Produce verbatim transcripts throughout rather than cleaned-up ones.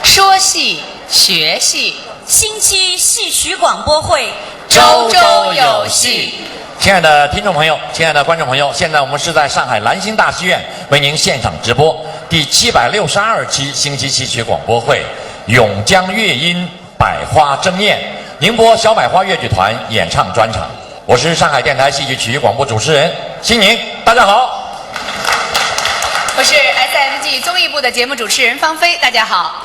说戏学戏，星期戏曲广播会，周周有戏。亲爱的听众朋友，亲爱的观众朋友，现在我们是在上海兰心大戏院为您现场直播第七百六十二期星期戏曲广播会《涌江月音百花争艳》，宁波小百花越剧团演唱专场。我是上海电台戏曲曲艺广播主持人辛宁，大家好。我是 S M G 综艺部的节目主持人方菲，大家好。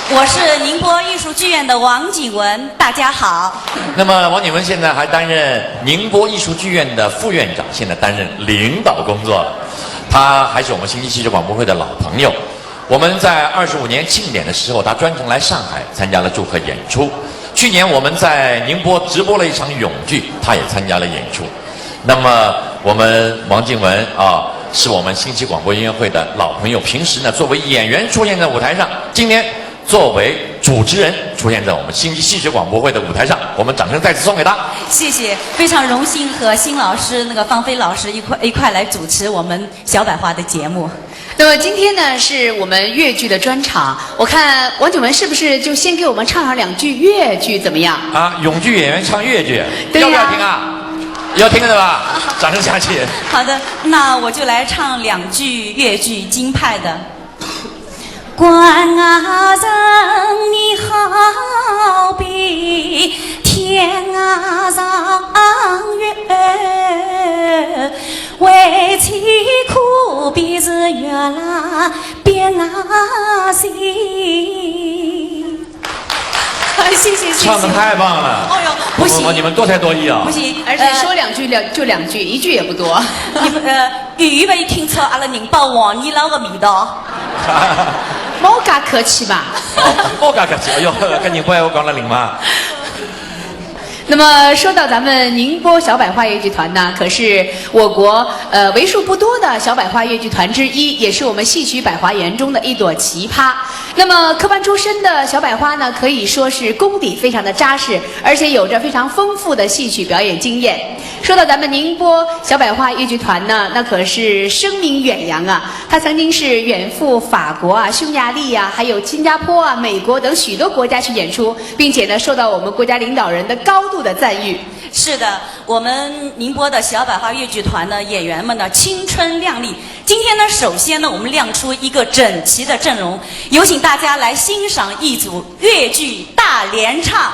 我是宁波艺术剧院的王景文，大家好。那么王景文现在还担任宁波艺术剧院的副院长，现在担任领导工作了。他还是我们星期戏曲广播会的老朋友。我们在二十五年庆典的时候，他专程来上海参加了祝贺演出。去年我们在宁波直播了一场永剧，他也参加了演出。那么我们王景文啊，是我们星期广播音乐会的老朋友，平时呢作为演员出现在舞台上，今天作为主持人出现在我们星期戏曲广播会的舞台上，我们掌声再次送给他。谢谢，非常荣幸和辛老师、那个方菲老师一块一块来主持我们小百花的节目。那么今天呢，是我们越剧的专场。我看王景文是不是就先给我们唱上两句越剧，怎么样？啊，永剧演员唱越剧，对呀要不要听啊？要听的吧？掌声响起。好的，那我就来唱两句越剧京派的。关外人，你好比天涯上月，为妻可比是月浪边浪行。谢谢谢谢。唱的太棒了。哎呦，不行，我你们多才多艺啊。不行，而且说两句两就两句，一句也不多。你们呃，有有没有听出阿拉宁波黄二老的味道？没介客气吧？我刚刚讲，哎呦，跟你不爱我讲了灵吗？那么说到咱们宁波小百花越剧团呢，可是我国呃为数不多的小百花越剧团之一，也是我们戏曲百花园中的一朵奇葩。那么科班出身的小百花呢，可以说是功底非常的扎实，而且有着非常丰富的戏曲表演经验。说到咱们宁波小百花越剧团呢，那可是声名远扬啊！它曾经是远赴法国啊、匈牙利啊，还有新加坡啊、美国等许多国家去演出，并且呢，受到我们国家领导人的高度的赞誉。是的，我们宁波的小百花越剧团呢，演员们呢青春靓丽。今天呢，首先呢，我们亮出一个整齐的阵容，有请大家来欣赏一组越剧大联唱。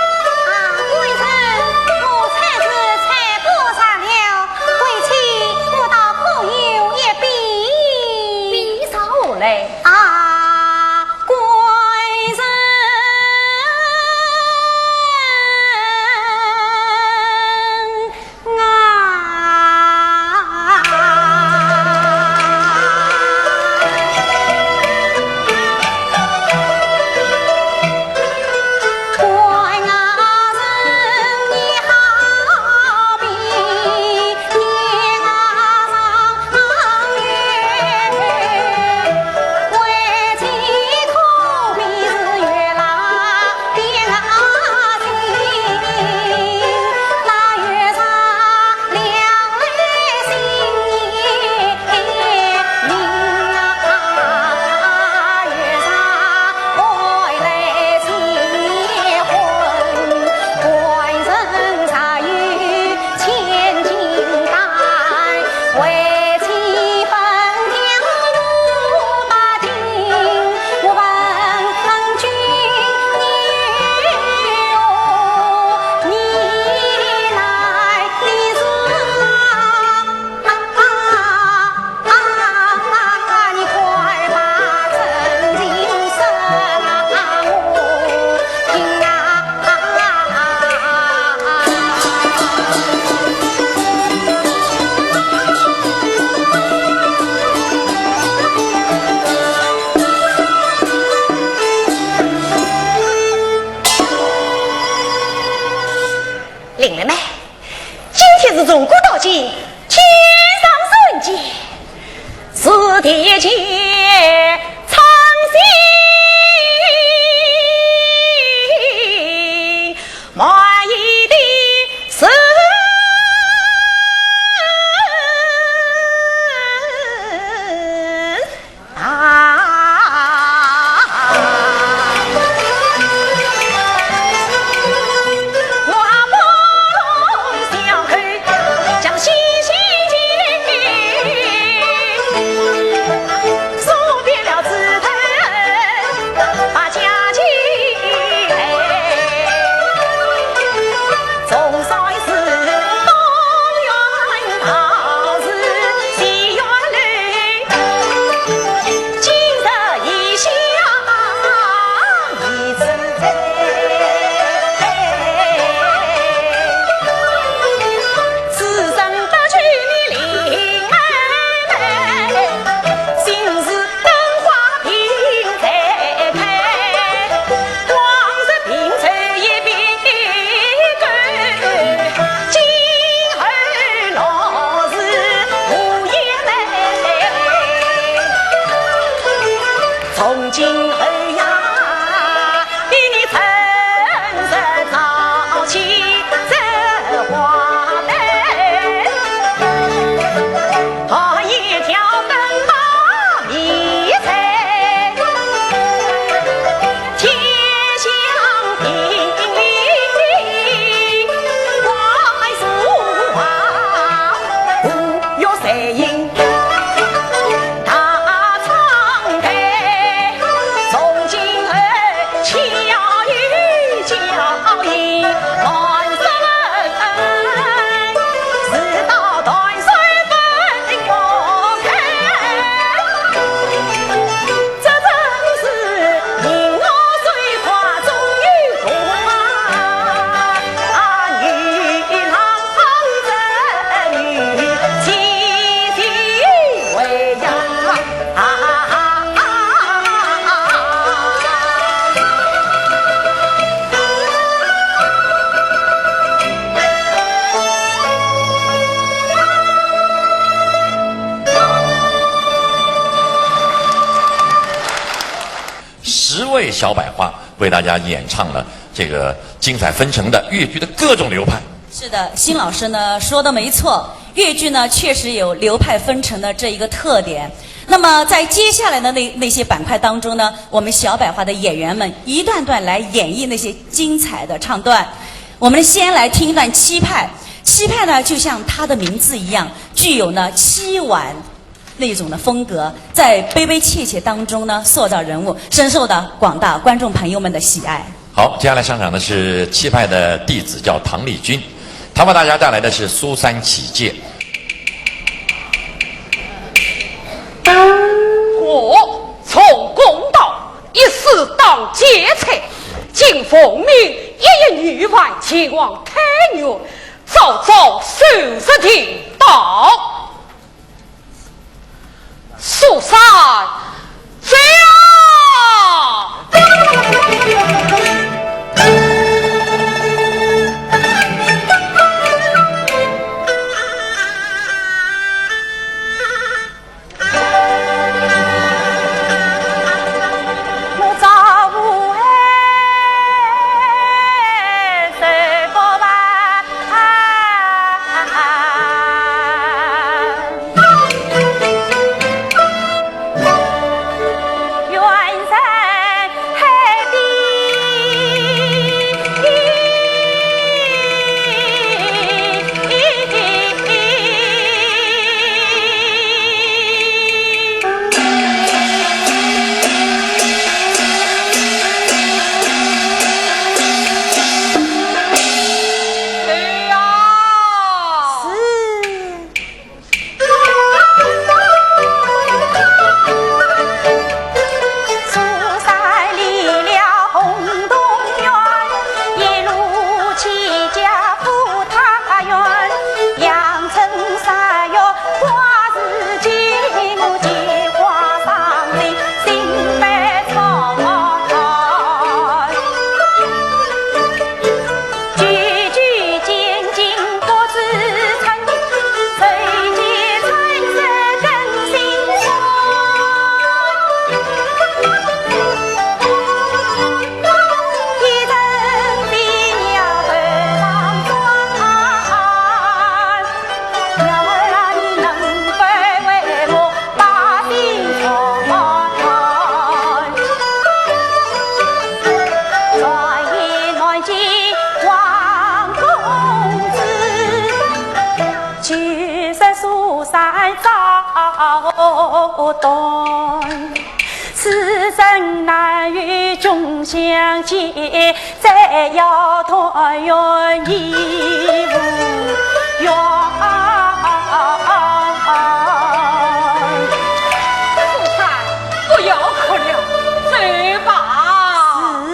啊，官人，我菜是菜不上了，为妻我倒可有一比。比啥来？啊，官人。 林妹妹，今天是从古到今，天上人间，是地界苍心满意的事。十位小百花为大家演唱了这个精彩纷呈的越剧的各种流派。是的，辛老师呢说的没错，越剧呢确实有流派纷呈的这一个特点。那么在接下来的那，那些板块当中呢，我们小百花的演员们一段段来演绎那些精彩的唱段。我们先来听一段七派，七派呢就像它的名字一样，具有呢凄婉 那种的风格，在悲悲切切当中呢，塑造人物，深受到广大观众朋友们的喜爱。好，接下来上场的是七派的弟子，叫唐丽君，她为大家带来的是《苏三起解》。我从公道一世当劫财，竟奉命一役女犯前往太原，早早收拾停当。 苏三，在啊！苏三，不要哭了，走吧。是。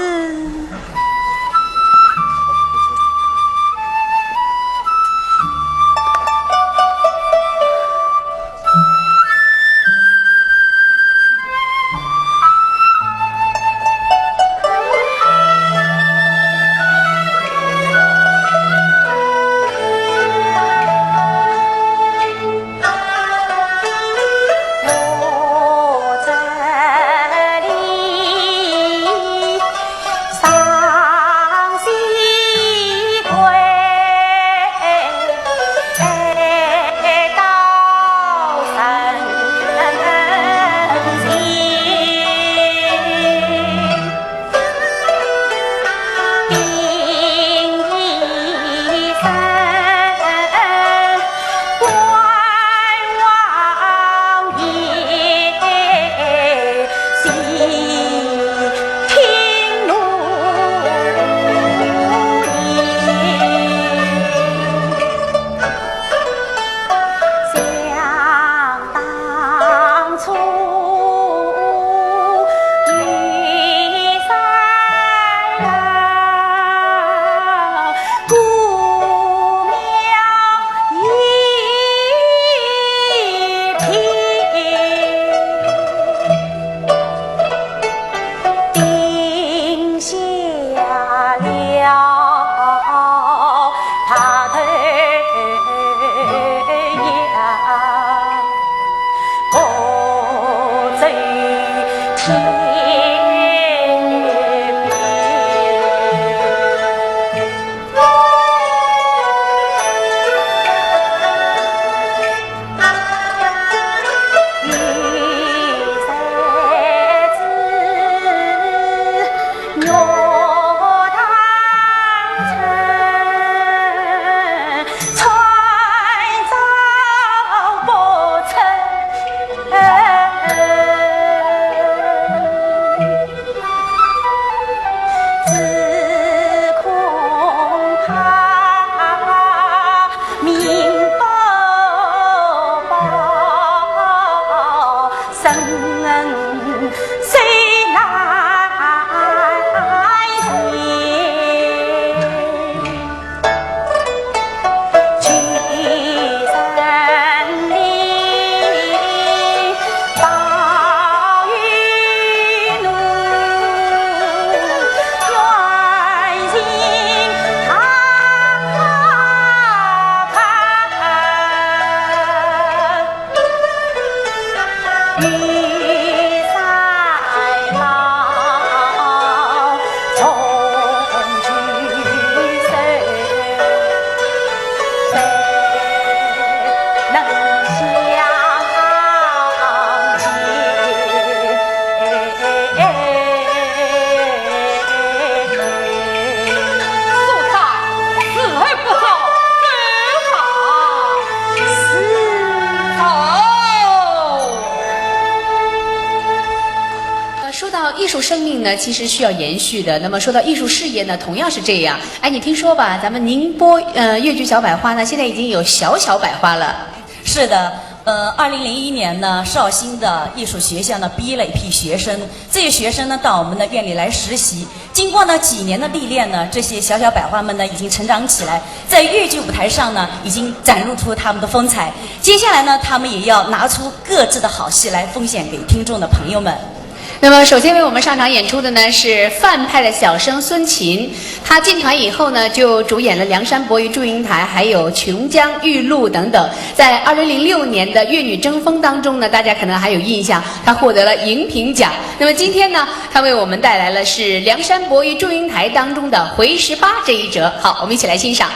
说到艺术生命呢，其实需要延续的。那么说到艺术事业呢，同样是这样。哎，你听说吧？咱们宁波呃越剧小百花呢，现在已经有小小百花了。是的，呃，二零零一年呢，绍兴的艺术学校呢毕业了一批学生，这些学生呢到我们的院里来实习。经过呢几年的历练呢，这些小小百花们呢已经成长起来，在越剧舞台上呢已经展露出他们的风采。接下来呢，他们也要拿出各自的好戏来奉献给听众的朋友们。那么，首先为我们上场演出的呢是范派的小生孙琴，他进团以后呢就主演了《梁山伯与祝英台》，还有《琼浆玉露》等等。在二零零六年的《越女争锋》当中呢，大家可能还有印象，他获得了银屏奖。那么今天呢，他为我们带来了是《梁山伯与祝英台》当中的回十八这一折。好，我们一起来欣赏。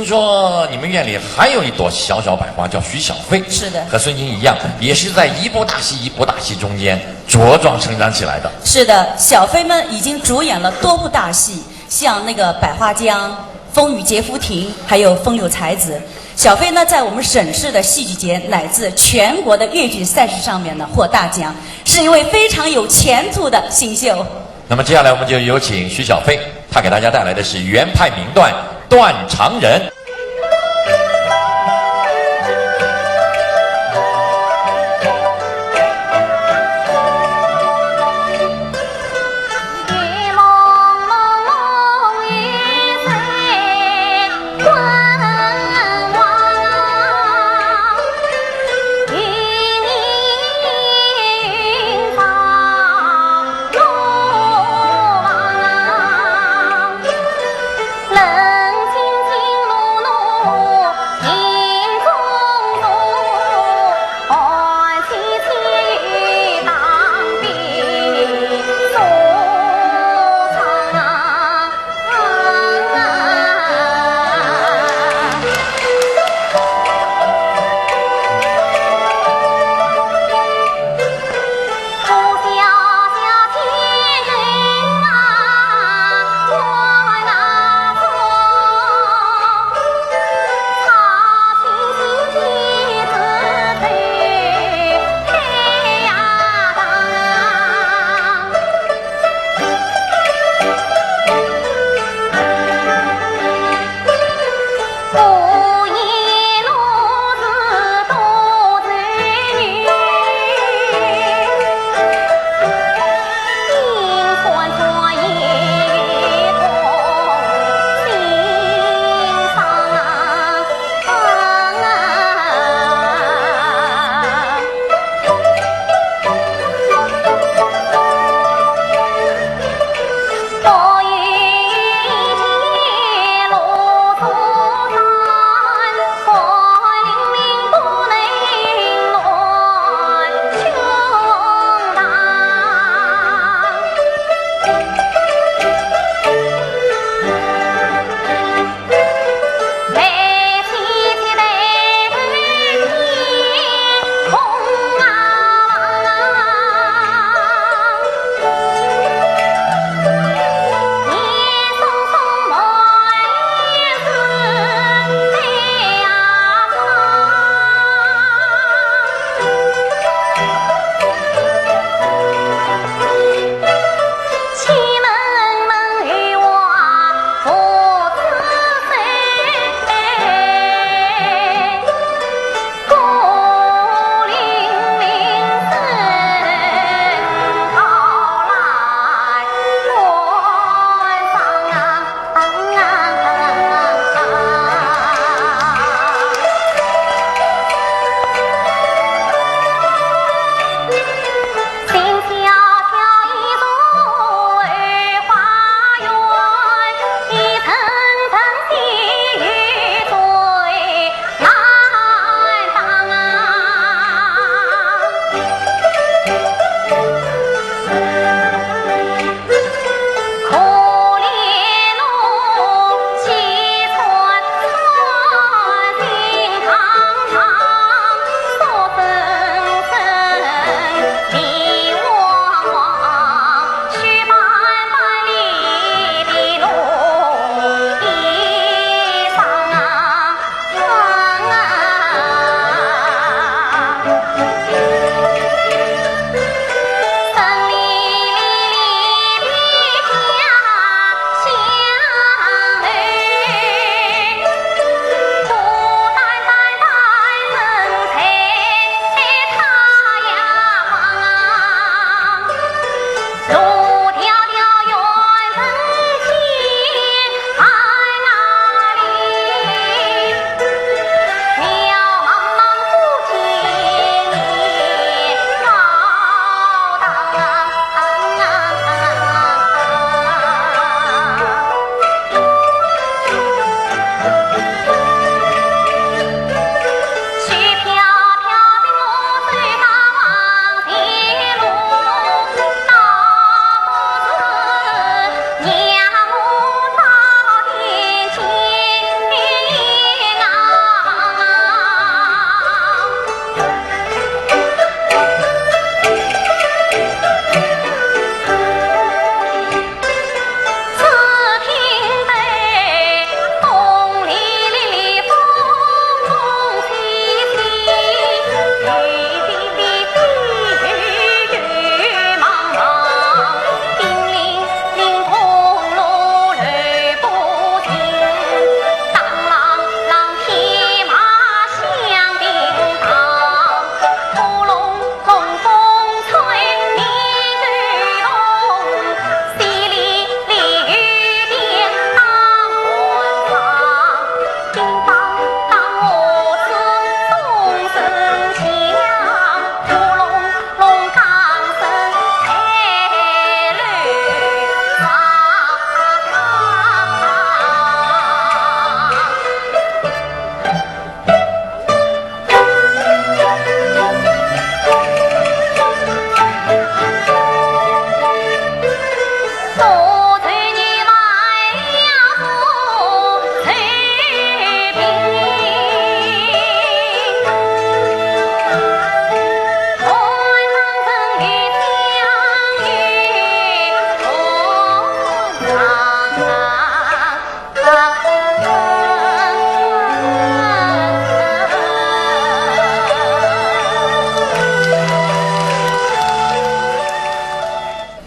听说你们院里还有一朵小小百花，叫徐小飞。是的。和孙坚一样，也是在一部大戏一部大戏中间茁壮成长起来的。是的，小飞们已经主演了多部大戏，像那个《百花江》《风雨结夫庭》，还有《风流才子》。小飞呢，在我们省市的戏剧节乃至全国的越剧赛事上面呢获大奖，是一位非常有前途的新秀。那么接下来我们就有请徐小飞，他给大家带来的是原派名段《断肠人》。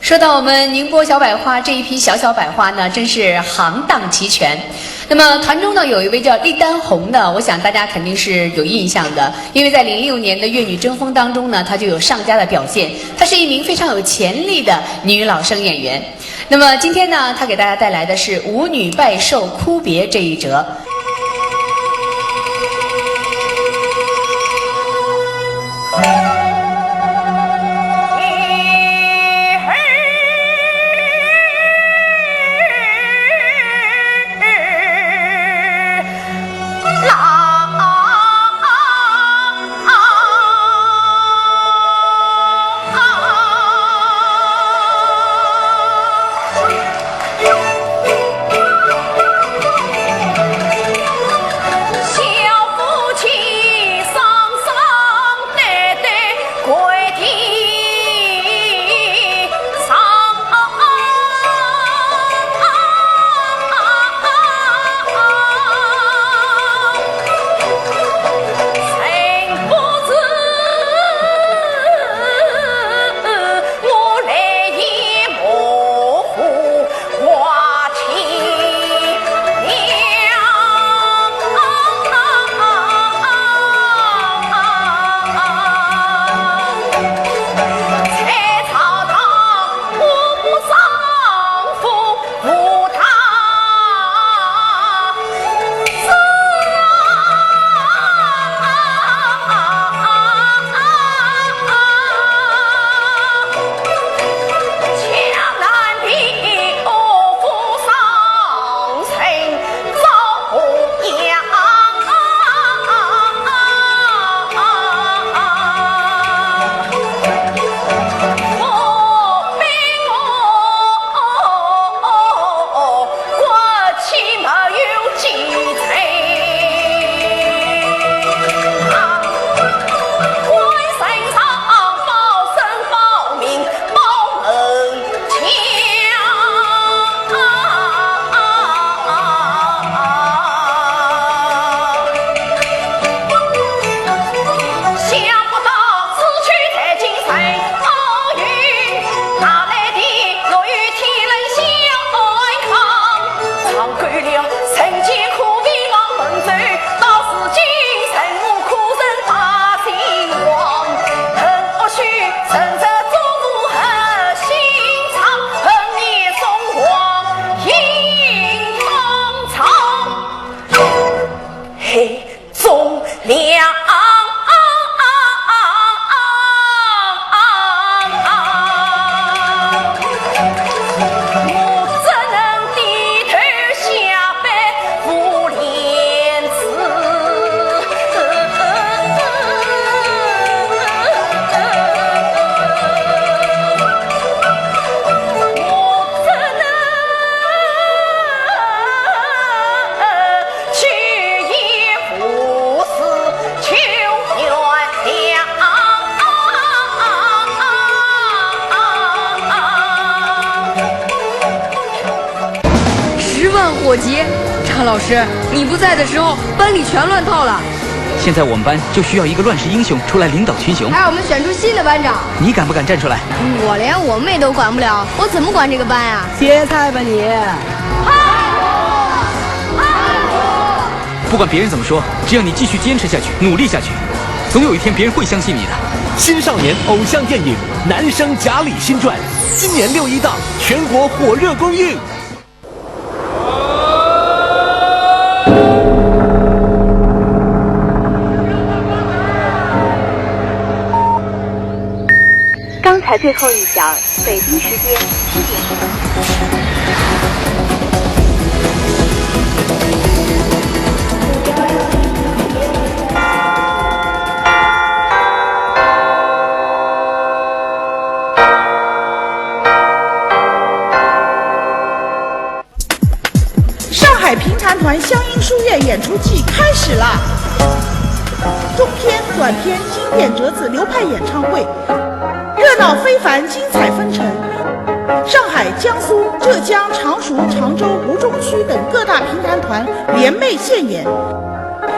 说到我们宁波小百花，这一批小小百花呢，真是行当齐全。那么团中呢，有一位叫厉丹红的，我想大家肯定是有印象的，因为在零六年的《越女争锋》当中呢，她就有上佳的表现。她是一名非常有潜力的女老生演员。那么今天呢，她给大家带来的是《舞女拜寿哭别》这一折。十万火急，张老师，你不在的时候，班里全乱套了。现在我们班就需要一个乱世英雄出来领导群雄。哎，我们选出新的班长。你敢不敢站出来？我连我妹都管不了，我怎么管这个班啊？歇菜吧你！不管别人怎么说，只要你继续坚持下去，努力下去，总有一天别人会相信你的。新少年偶像电影《男生贾里新传》，今年六一档全国火热公映。刚才最后一小时，北京时间七点。上海评弹团乡音书院演出季开始了。中篇、短篇经典折子流派演唱会，热闹非凡，精彩纷呈。上海、江苏、浙江、常熟、常州、吴中区等各大评弹团联袂献演。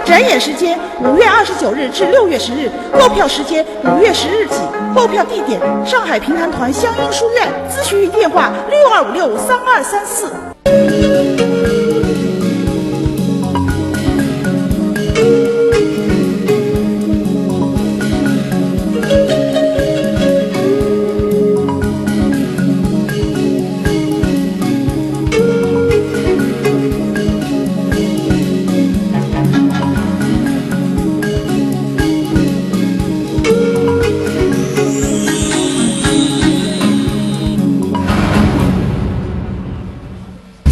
展演时间五月二十九日至六月十日，购票时间五月十日起。购票地点：上海评弹团湘音书院，咨询电话：六二五六三二三四。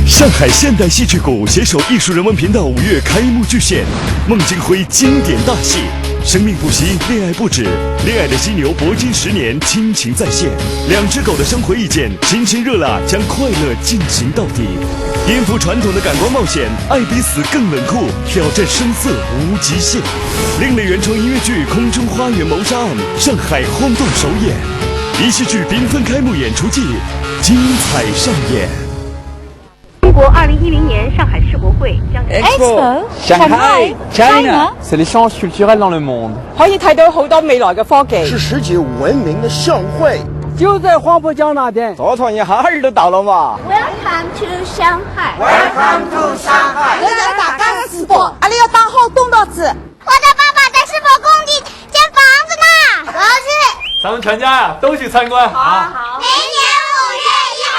上海现代戏剧谷携手艺术人文频道五月开幕巨献，孟京辉经典大戏《生命不息，恋爱不止》，恋爱的犀牛铂金十年亲情再现，两只狗的生活意见，新鲜热辣将快乐进行到底。颠覆传统的感官冒险，爱比死更冷酷，挑战声色无极限。另类原创音乐剧《空中花园谋杀案》，上海轰动首演。一戏剧缤纷开幕演出季，精彩上演。中国二零一零年上海世博会将 Expo Shanghai China. C'est l'échange culturel dans le monde. 可以睇到好多未來嘅科技。是世界文明的盛会。就在黄浦江那边。昨天你还是倒了吗？Welcome to Shanghai. Welcome to Shanghai. 来来，大家直播，阿拉要打好东道子。我的爸爸在世博工地建房子呢，我要去。咱们全家呀，都去参观啊。好，每年五月一号。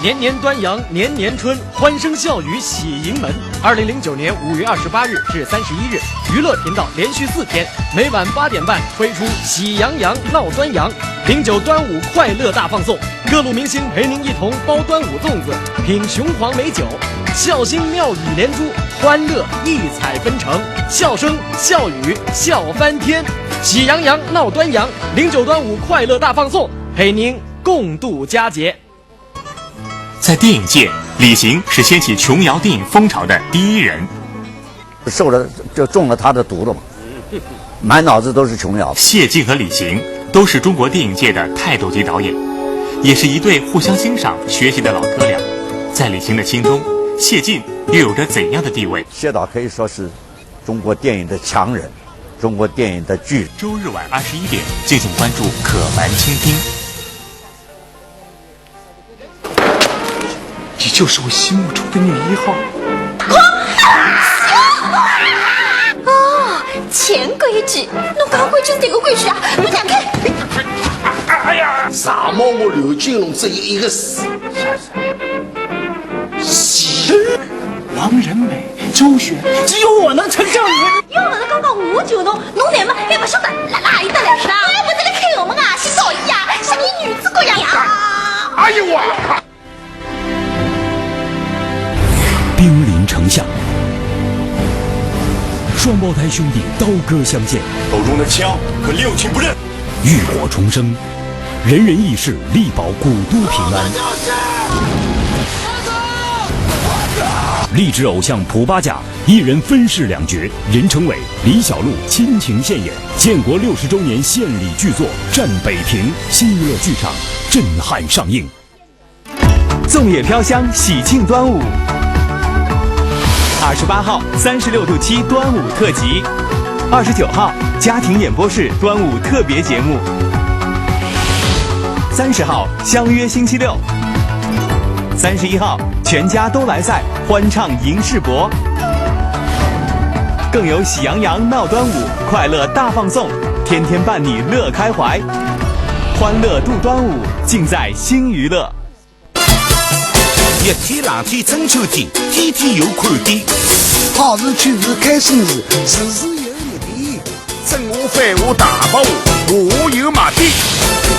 年年端阳，年年春，欢声笑语喜盈门。二零零九年五月二十八日至三十一日，娱乐频道连续四天，每晚八点半推出《喜羊羊闹端阳》，零九端午快乐大放送，各路明星陪您一同包端午粽子，品雄黄美酒，笑星妙语连珠，欢乐异彩纷呈，笑声笑语笑翻天。《喜羊羊闹端阳》，零九端午快乐大放送，陪您共度佳节。 在电影界，李行是掀起琼瑶电影风潮的第一人。受了，就中了他的毒了嘛，满脑子都是琼瑶。谢晋和李行都是中国电影界的泰斗级导演，也是一对互相欣赏、学习的老哥俩。在李行的心中，谢晋又有着怎样的地位？谢导可以说是中国电影的强人，中国电影的巨人。周日晚二十一点，敬请关注《可凡倾听》。 你就是我心目中的女一号。哦，潜规矩，侬讲规矩是迭个规矩啊？侬让开！哎呀，啥么我刘金龙只有一个字，是。王仁美、周璇，只有我能成就你们。要勿是刚刚我救侬，侬乃末还勿晓得辣辣阿里搭来啦。哎，我这个开我们啊，是导演啊，像你女主角一样啊。哎呦我！ 兵临城下，双胞胎兄弟刀戈相见，手中的枪可六亲不认。浴火重生，人人义士力保古都平安。励志偶像普巴甲一人分饰两角，人称为李小璐亲情现眼。建国六十周年献礼巨作《战北亭》，新娱乐剧场震撼上映。 粽叶飘香，喜庆端午。二十八号，三十六度七端午特辑。二十九号，家庭演播室端午特别节目。三十号，相约星期六。三十一号，全家都来赛，欢唱迎世博。更有喜羊羊闹端午，快乐大放送，天天伴你乐开怀。欢乐度端午，尽在新娱乐。 热天冷天中秋天，天天有看点。好事趣事开心事，事事有热点。春华繁华大白话，话话有卖点。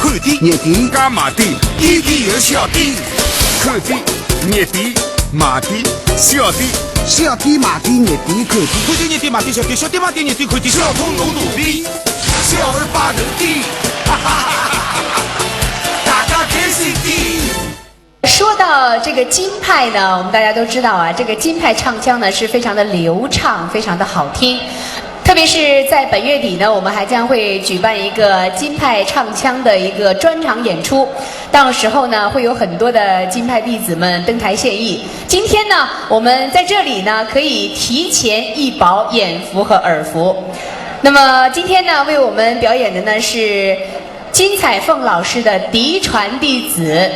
看点热点，加卖点，天天有笑点。看点热点，卖点笑点。笑点卖点热点看点。看点热点卖点笑点，笑点卖点热点看点。笑通侬肚皮，笑而不得的。哈哈哈哈哈！大家开心点。 说到这个京派呢，我们大家都知道啊，这个京派唱腔呢是非常的流畅，非常的好听。特别是在本月底呢，我们还将会举办一个京派唱腔的一个专场演出，到时候呢，会有很多的京派弟子们登台献艺。今天呢，我们在这里呢，可以提前一饱眼福和耳福。那么今天呢，为我们表演的呢是金彩凤老师的嫡传弟子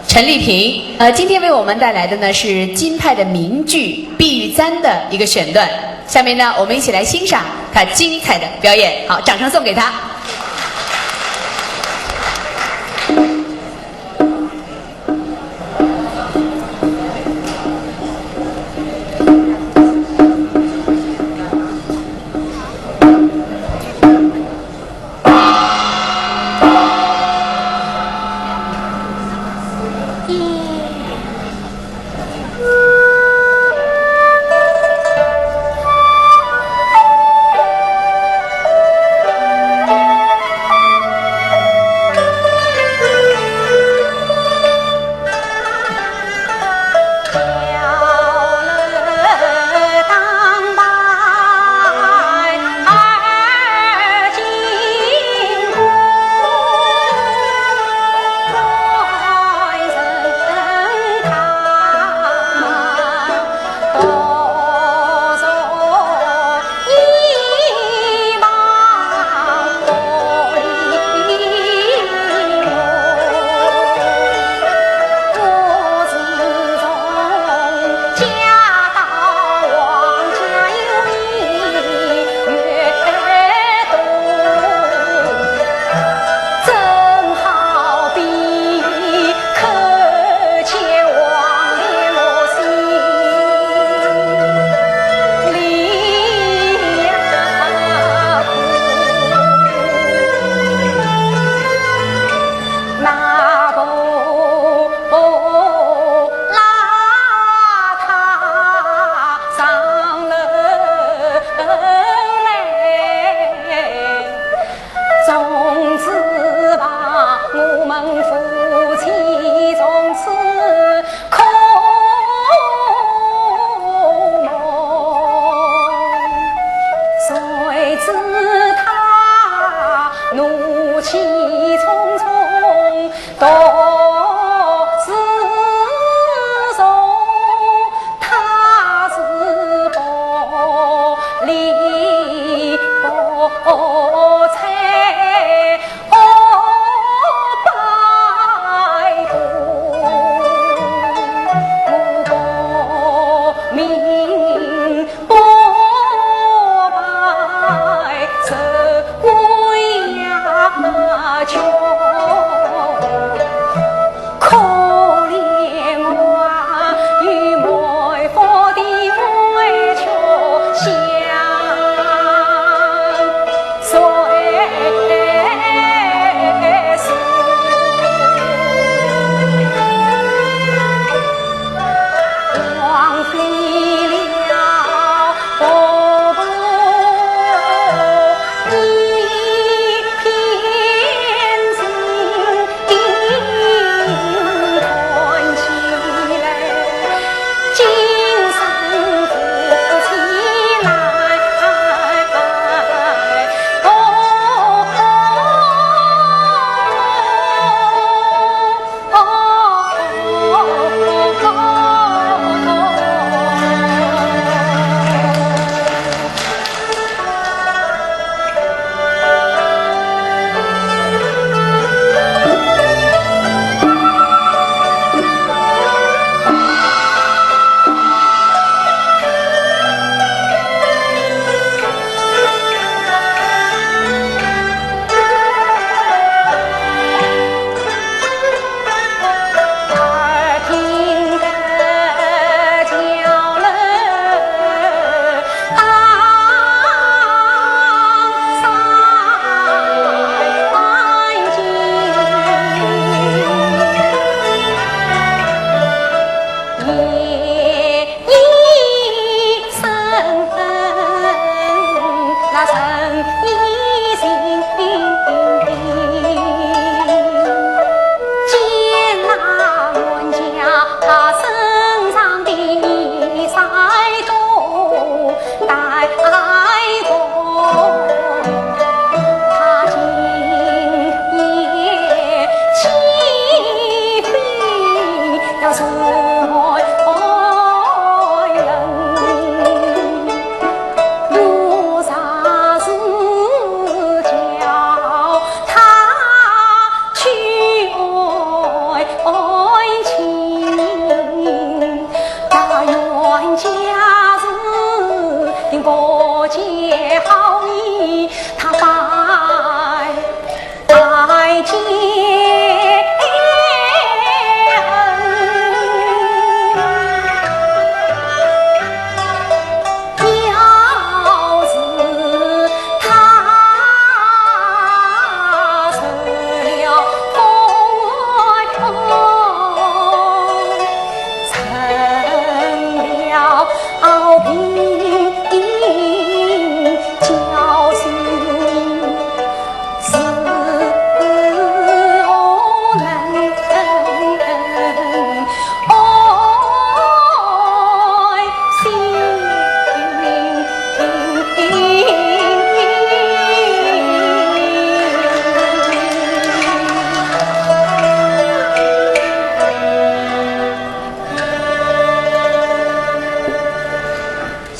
陈丽萍。呃，今天为我们带来的呢是金派的名剧《碧玉簪》的一个选段。下面呢，我们一起来欣赏她精彩的表演。好，掌声送给她。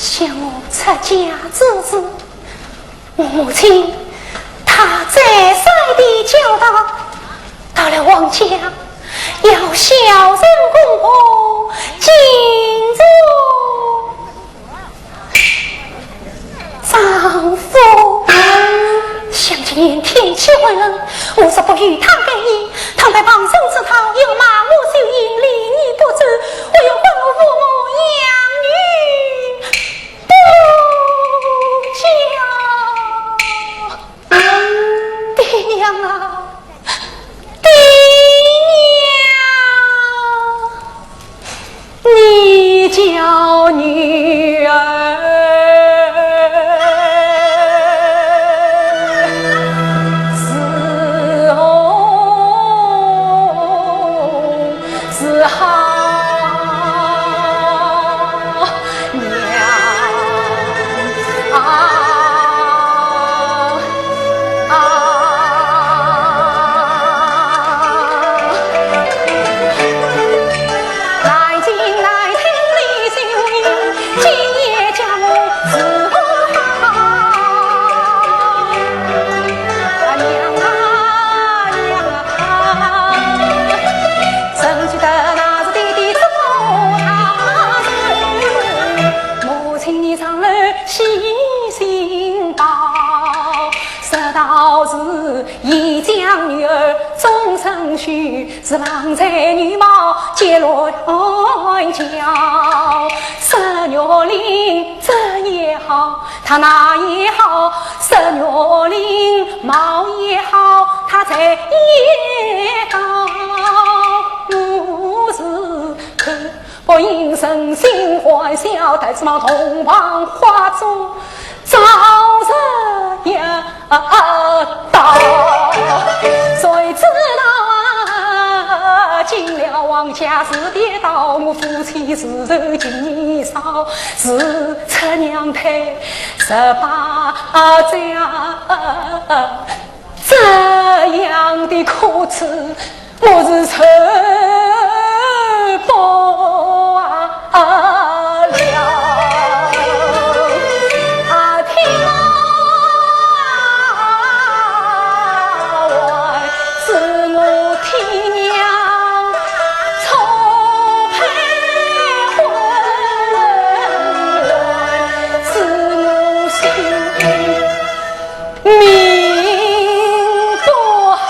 想我出嫁之时，我母亲她再三的教导，到了王家要孝顺公婆，敬重丈夫。想今年天气寒冷，我若不与她改衣，倘被旁人知道，要骂我酒饮，礼义不周，还要管我父母养女不教。爹娘啊，爹娘！ 你教女儿伺候是好娘啊。 啊。母亲你上楼细心报，说道是已将女儿终身许，是郎才女貌皆乱教。说玉林这也好，她那也好，说玉林貌也好，她才也高。我是可 不因人心欢笑，但指望同房花烛照日夜到。谁知道啊，进了王家是跌倒，我夫妻自幼情谊少，自出娘胎十八载啊，这样的苦楚 我是受不了。啊，天啊，还是我天娘错配婚，还是我心 命不好。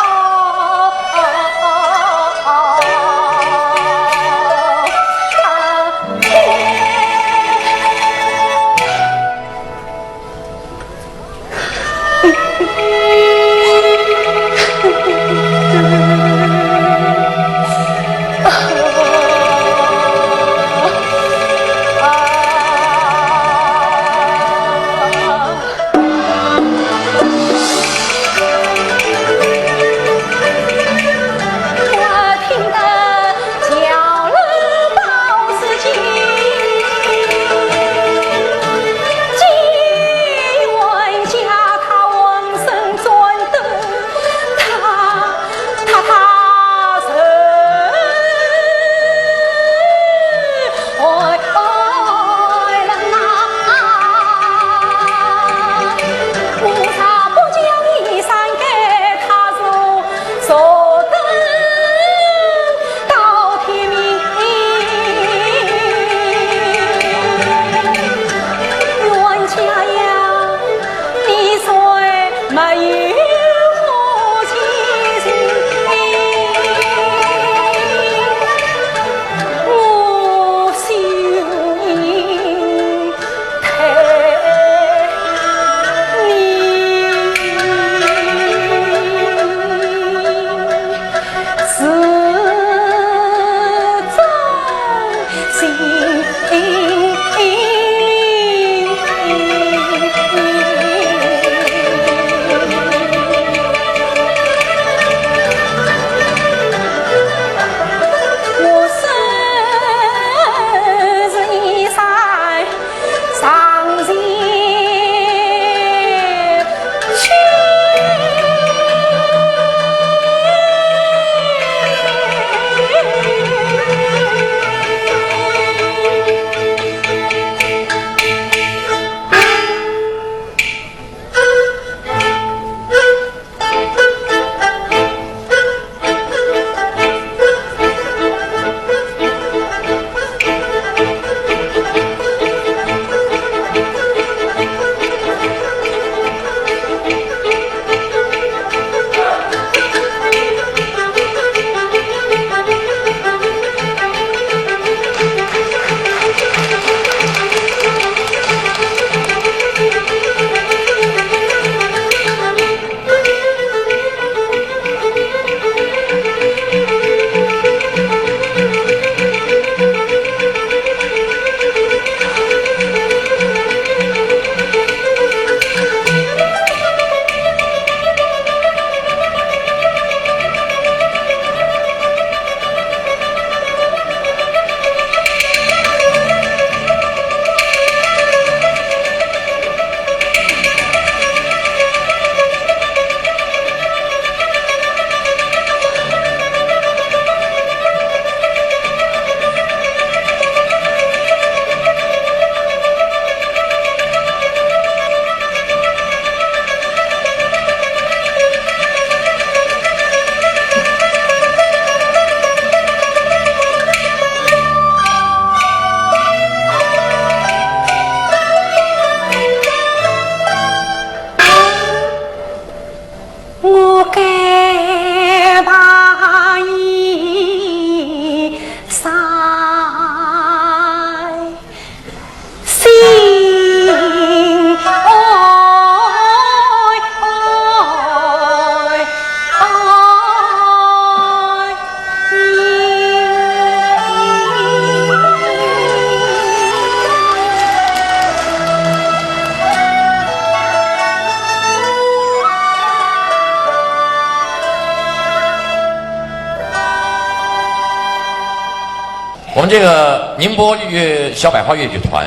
我们这个宁波越小百花越剧团，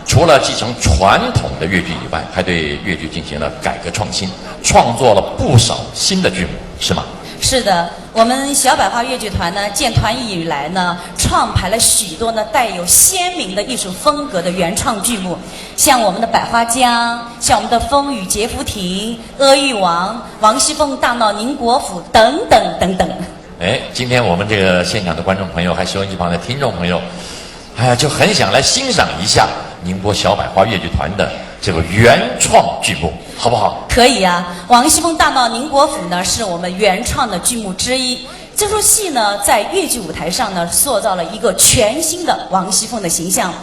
除了继承传统的越剧以外，还对越剧进行了改革创新，创作了不少新的剧目，是吗？是的，我们小百花越剧团呢，建团以来呢，创排了许多呢带有鲜明的艺术风格的原创剧目，像我们的《百花江》，像我们的《风雨劫浮亭》、《阿育王》、《王熙凤大闹宁国府》等等等等。哎，今天我们这个现场的观众朋友，还收音机旁的听众朋友，哎呀，就很想来欣赏一下宁波小百花越剧团的这个原创剧目，好不好？可以啊，《王熙凤大闹宁国府》呢，是我们原创的剧目之一。这出戏呢，在越剧舞台上呢，塑造了一个全新的王熙凤的形象。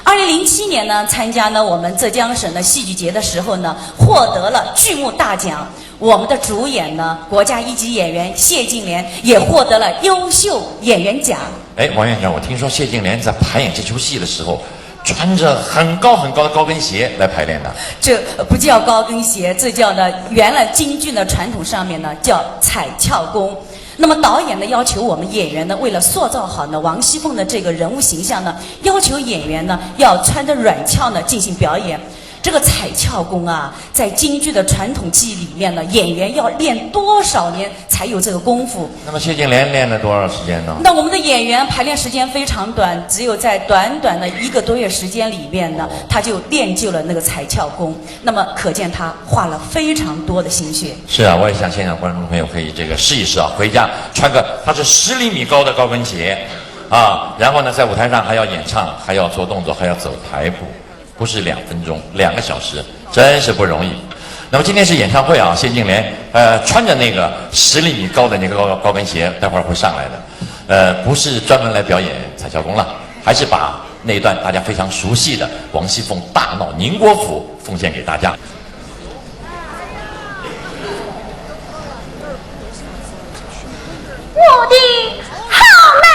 二零零七年呢，参加呢我们浙江省的戏剧节的时候呢，获得了剧目大奖。我们的主演呢，国家一级演员谢晋联也获得了优秀演员奖。哎，王院长，我听说谢晋联在排演这出戏的时候，穿着很高很高的高跟鞋来排练的。这不叫高跟鞋，这叫呢，原来京剧的传统上面呢叫踩跷功。那么导演呢要求我们演员呢，为了塑造好呢王熙凤的这个人物形象呢，要求演员呢要穿着软跷呢进行表演。这个踩跷功啊，在京剧的传统技艺里面呢，演员要练多少年才有这个功夫？那么谢晋联练了多少时间呢？那我们的演员排练时间非常短，只有在短短的一个多月时间里面呢，他就练就了那个踩跷功。那么可见他花了非常多的心血。是啊，我也想现场观众朋友可以这个试一试啊，回家穿个，它是十厘米高的高跟鞋啊，然后呢，在舞台上还要演唱，还要做动作，还要走台步，不是两分钟，两个小时，真是不容易。那么今天是演唱会啊，谢晋联呃穿着那个十厘米高的那个高高跟鞋，待会儿会上来的，呃，不是专门来表演踩跷功了，还是把那一段大家非常熟悉的王熙凤大闹宁国府奉献给大家。我的好妹妹。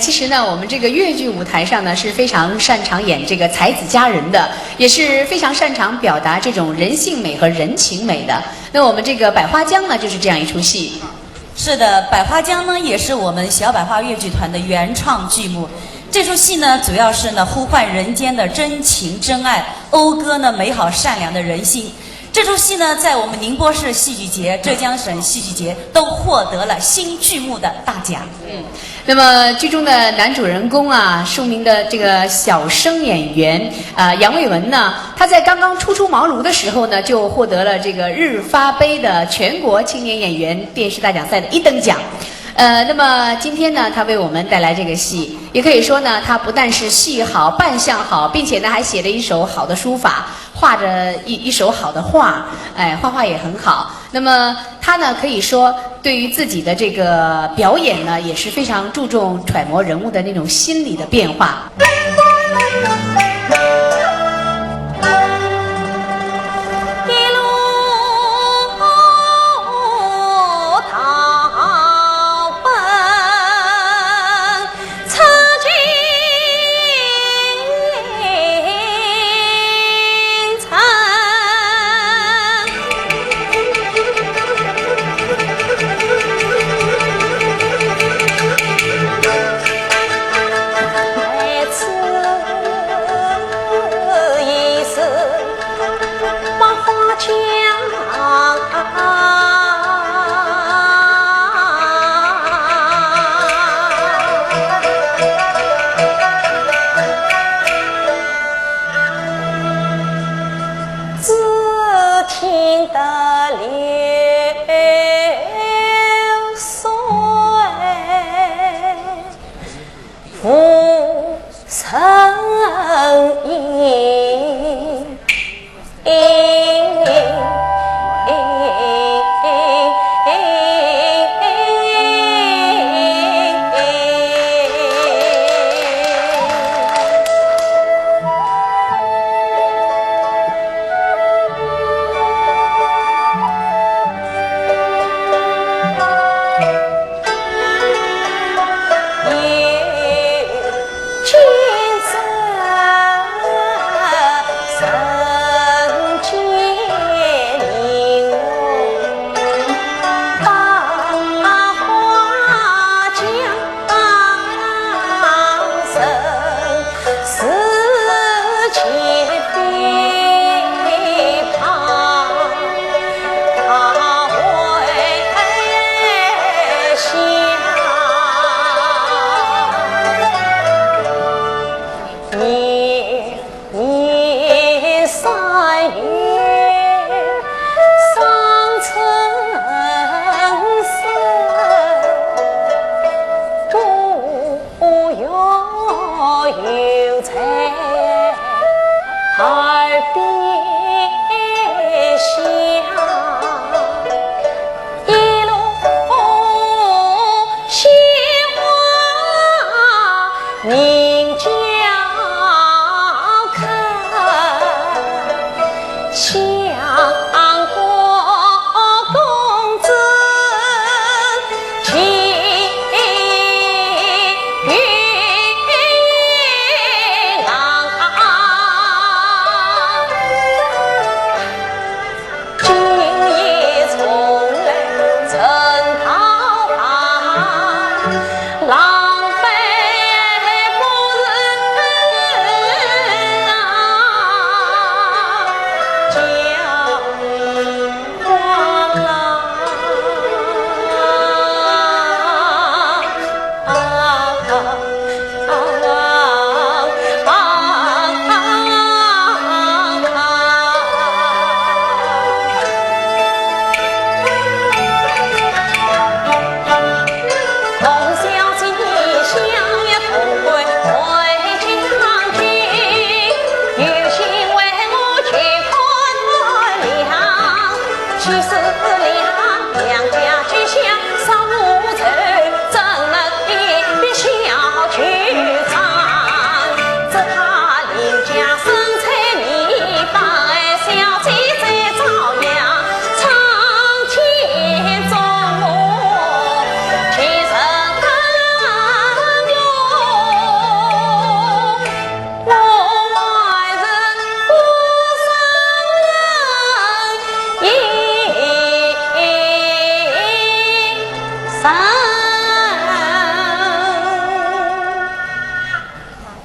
其实呢，我们这个越剧舞台上呢是非常擅长演这个才子佳人的，也是非常擅长表达这种人性美和人情美的。那我们这个百花江呢，就是这样一出戏。是的，百花江呢也是我们小百花越剧团的原创剧目。这出戏呢，主要是呢呼唤人间的真情真爱，讴歌呢美好善良的人性。这出戏呢，在我们宁波市戏剧节、浙江省戏剧节都获得了新剧目的大奖。嗯，那么剧中的男主人公啊，著名的这个小生演员啊，杨伟文呢，他在刚刚初出茅庐的时候呢，就获得了这个日发杯的全国青年演员电视大奖赛的一等奖。呃，那么今天呢，他为我们带来这个戏，也可以说呢，他不但是戏好、扮相好，并且呢还写了一手好的书法，画着一一手好的画，哎，画画也很好。那么他呢，可以说对于自己的这个表演呢，也是非常注重揣摩人物的那种心理的变化。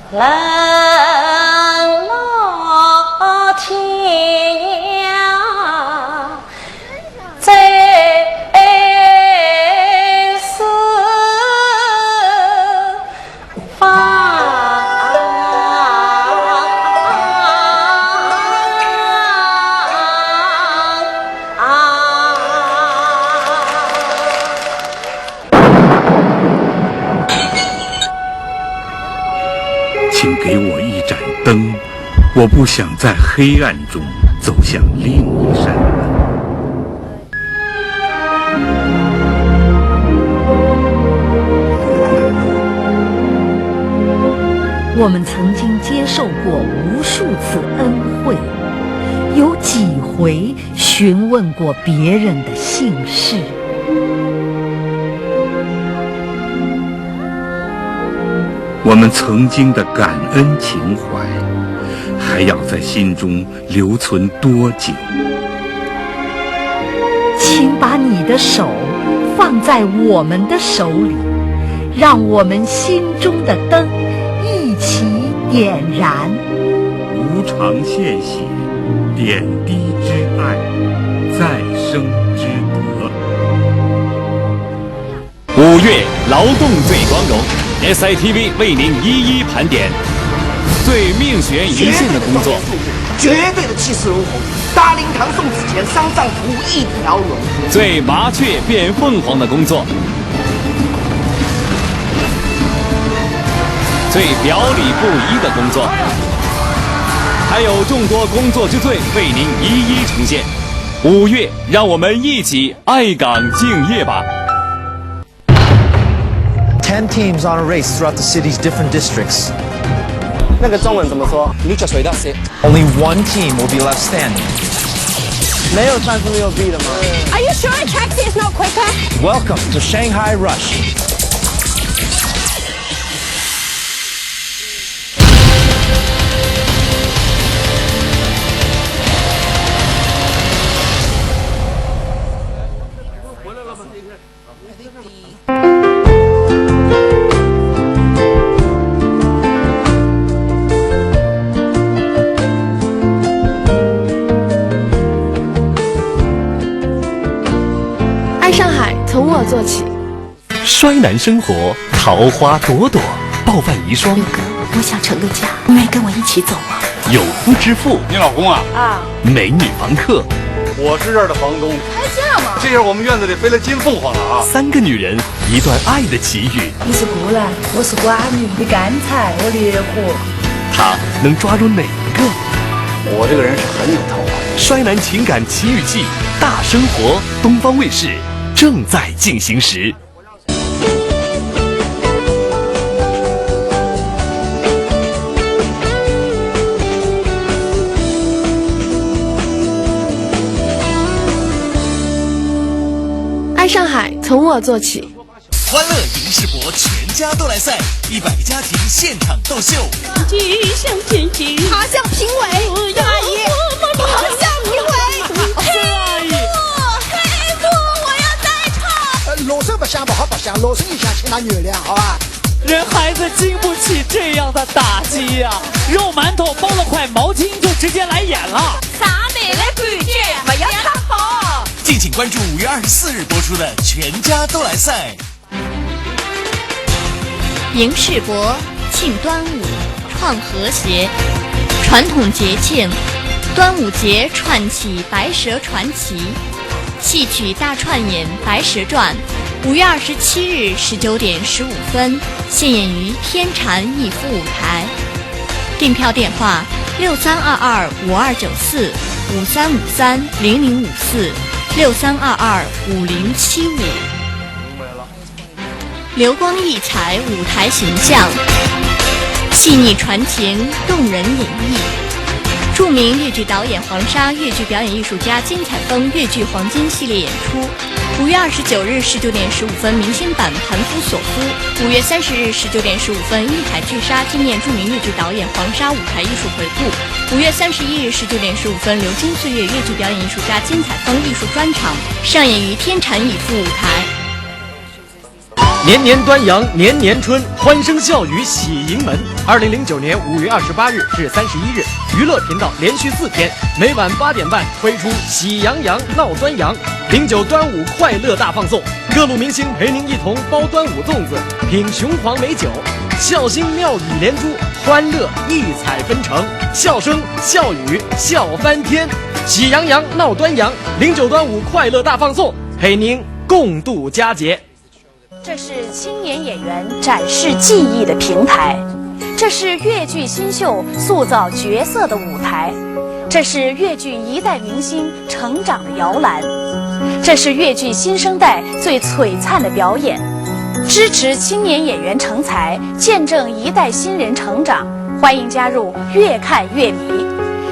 冷落天涯在四方。 请给我一盏灯，我不想在黑暗中走向另一扇门。 我们曾经接受过无数次恩惠，有几回询问过别人的姓氏。我们曾经的感恩情怀，还要在心中留存多久？请把你的手放在我们的手里，让我们心中的灯一起点燃。无偿献血，点滴之爱，再生之德。 五月劳动最光荣，S I T V为您一一盘点。最命悬一线的工作，绝对的气势如虹，大灵堂送子钱，丧葬服务一条龙。最麻雀变凤凰的工作，最表里不一的工作，还有众多工作之最为您一一呈现。五月，让我们一起爱岗敬业吧。 Ten teams on a race throughout the city's different districts. 那个中文怎么说？你就随他写。 Only one team will be left standing. 没有穿是没有B的吗？ Are you sure a taxi is not quicker? Welcome to Shanghai Rush. 爱上海，从我做起。 衰男生活，桃花朵朵，抱饭遗孀。六哥，我想成个家，你愿意跟我一起走吗？有夫之妇，你老公啊？啊。美女房客，我是这儿的房东。拍下吗？这下我们院子里飞了金凤凰了啊！三个女人，一段爱的奇遇。你是孤男，我是寡女，你干柴，我烈火。他能抓住哪一个？我这个人是很有桃花运。衰男情感奇遇记，大生活，东方卫视正在进行时。 爱上海，从我做起。欢乐影视博全家都来赛，一百家庭现场斗秀。就像天地，爬向评委，阿姨，爬向评委，佩服，佩服，我要再唱。呃，老生勿响，勿好白相，老生意想请㑚原谅，好吧？人孩子经不起这样的打击呀，肉馒头包了块毛巾就直接来演了。上台的感觉勿要太好。敬请关注五月二十四日播出的全家都来赛。 影视博，庆端午，创和谐，传统节庆，端午节串起《白蛇传奇》，戏曲大串演《白蛇传》，五月二十七日十九点十五分，现演于天蟾艺孚舞台。订票电话：六三二二五二九四、五三五三零零五四、六三二二五零七五。 流光溢彩，舞台形象，细腻传情，动人演绎。著名越剧导演黄沙，越剧表演艺术家金采风越剧黄金系列演出。五月二十九日十九点十五分，明星版《盘夫索夫》。五月三十日十九点十五分，《艺海巨沙》纪念著名越剧导演黄沙舞台艺术回顾。五月三十一日十九点十五分，《流金岁月》越剧表演艺术家金采风艺术专场上演于天蟾艺孚舞台。年年端阳，年年春，欢声笑语喜盈门。二零零九年五月二十八日至三十一日，娱乐频道连续四天，每晚八点半推出《喜羊羊闹端阳》，零九端午快乐大放送，各路明星陪您一同包端午粽子，品雄黄美酒，笑星妙语连珠，欢乐异彩纷呈，笑声笑语笑翻天。《喜羊羊闹端阳》，零九端午快乐大放送，陪您共度佳节。 这是青年演员展示技艺的平台，这是越剧新秀塑造角色的舞台，这是越剧一代明星成长的摇篮，这是越剧新生代最璀璨的表演。支持青年演员成才，见证一代新人成长，欢迎加入越看越迷。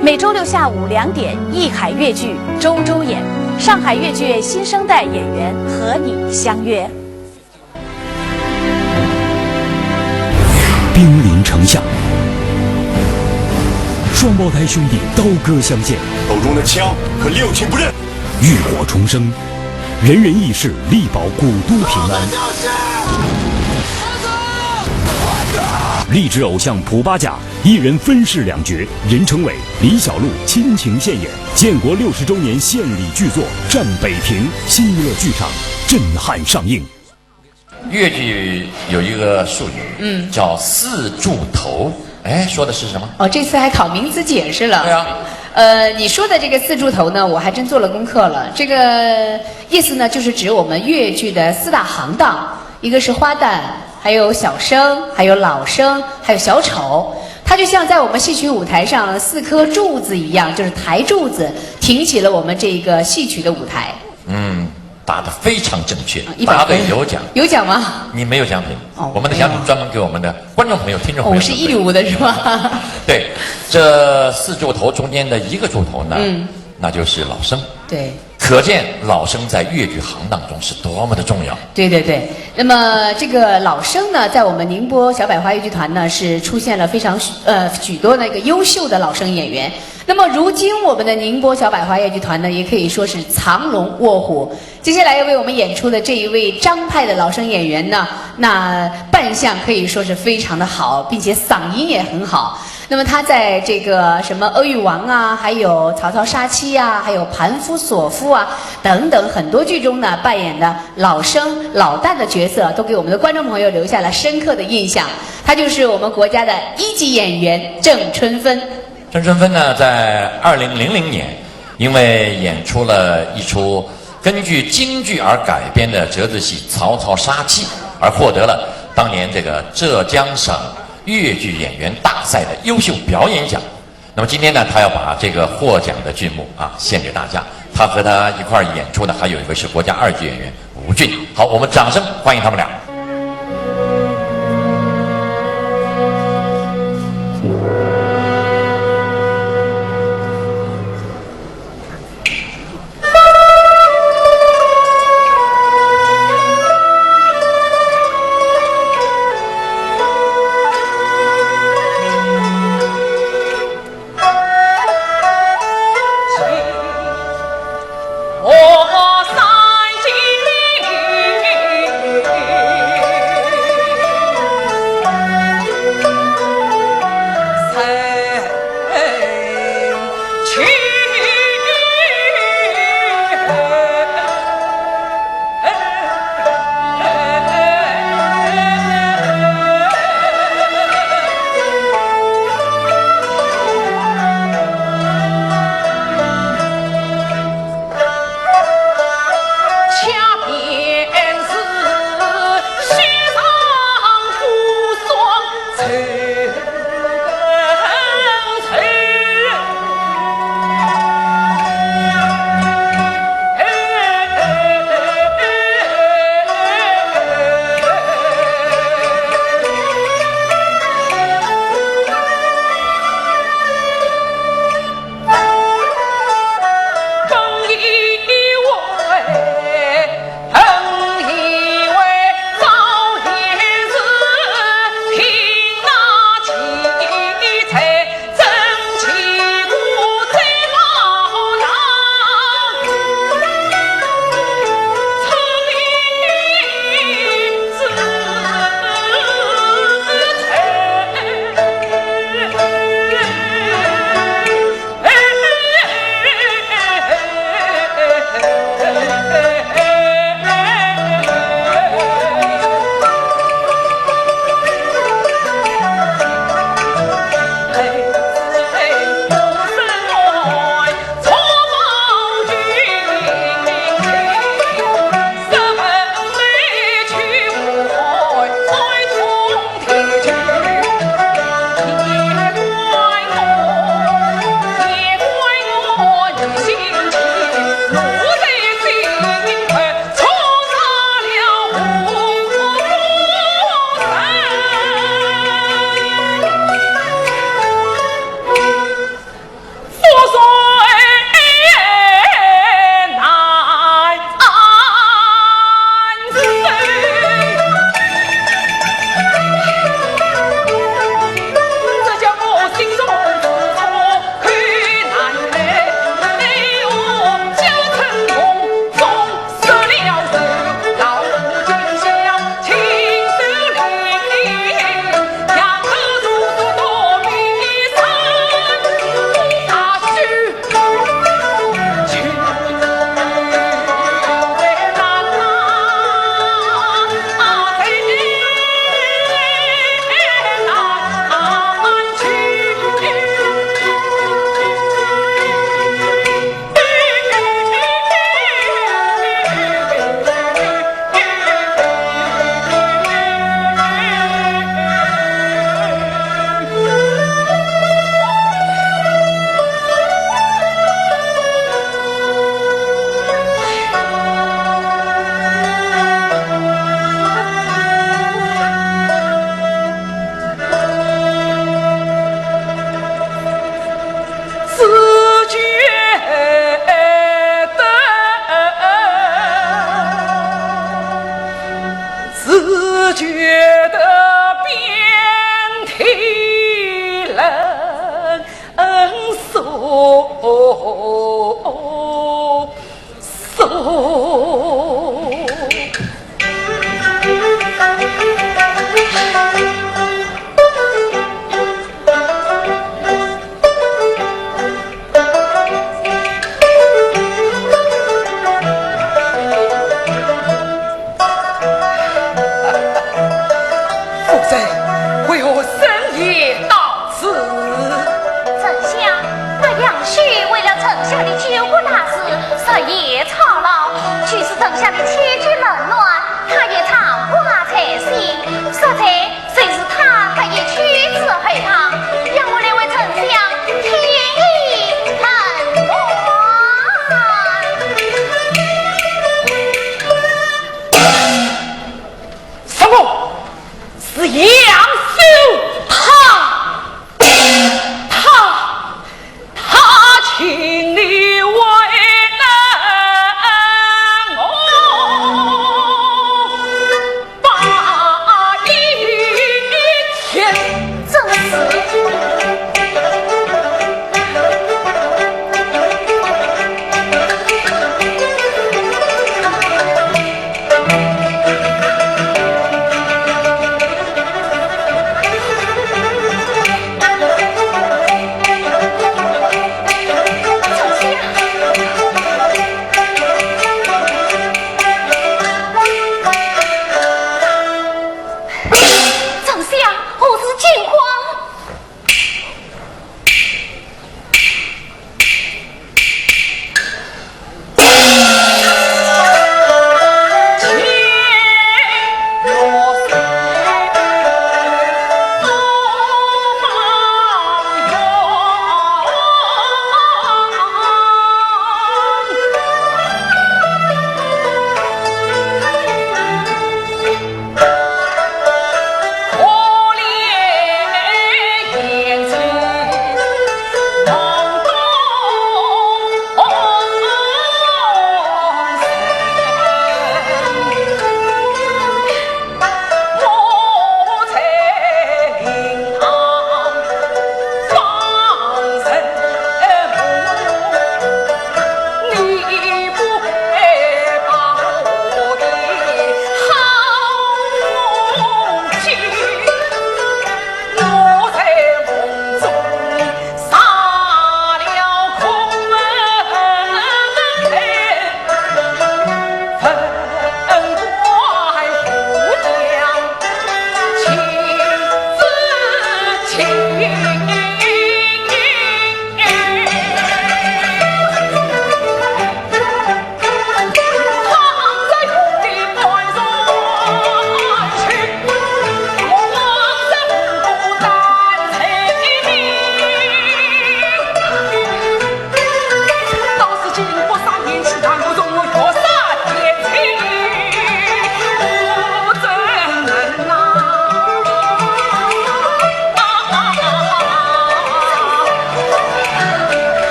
每周六下午两点，艺海越剧周周演，上海越剧院新生代演员和你相约。 兵临城下，双胞胎兄弟刀戈相见，手中的枪和六亲不认。浴火重生，人人义士力保古都平安。励志偶像普巴甲一人分饰两角，人称为李小璐亲情献演，建国六十周年献礼巨作《战北平》，新娱乐剧场震撼上映。 越剧有一个术语，嗯，叫四柱头。哎，说的是什么？哦，这次还考名词解释了。对啊。呃，你说的这个四柱头呢，我还真做了功课了。这个意思呢，就是指我们越剧的四大行当，一个是花旦，还有小生，还有老生，还有小丑。它就像在我们戏曲舞台上四颗柱子一样，就是台柱子，挺起了我们这个戏曲的舞台。嗯，答得非常正确，啊，一百分。答对有奖。有奖吗？你没有奖品，哦，我们的奖品专门给我们的观众朋友、听众朋友准备。哦，是义务的是吧？对，这四柱头中间的一个柱头呢，嗯，那就是老生。对。可见老生在越剧行当中是多么的重要。对对对，那么这个老生呢，在我们宁波小百花越剧团呢，是出现了非常许，呃，许多那个优秀的老生演员。那么如今我们的宁波小百花越剧团呢，也可以说是藏龙卧虎。接下来要为我们演出的这一位张派的老生演员呢，那扮相可以说是非常的好，并且嗓音也很好。那么他在这个什么《阿育王》啊，还有《曹操杀妻》啊，还有《盘夫索夫》啊等等很多剧中呢，扮演的老生、老旦的角色，都给我们的观众朋友留下了深刻的印象。他就是我们国家的一级演员郑春芬。 郑春芬呢，在二零零零年，因为演出了一出根据京剧而改编的折子戏《曹操杀妻》，而获得了当年这个浙江省越剧演员大赛的优秀表演奖。那么今天呢，她要把这个获奖的剧目啊献给大家，她和她一块儿演出的还有一位是国家二级演员 吴俊。好，我们掌声欢迎他们俩。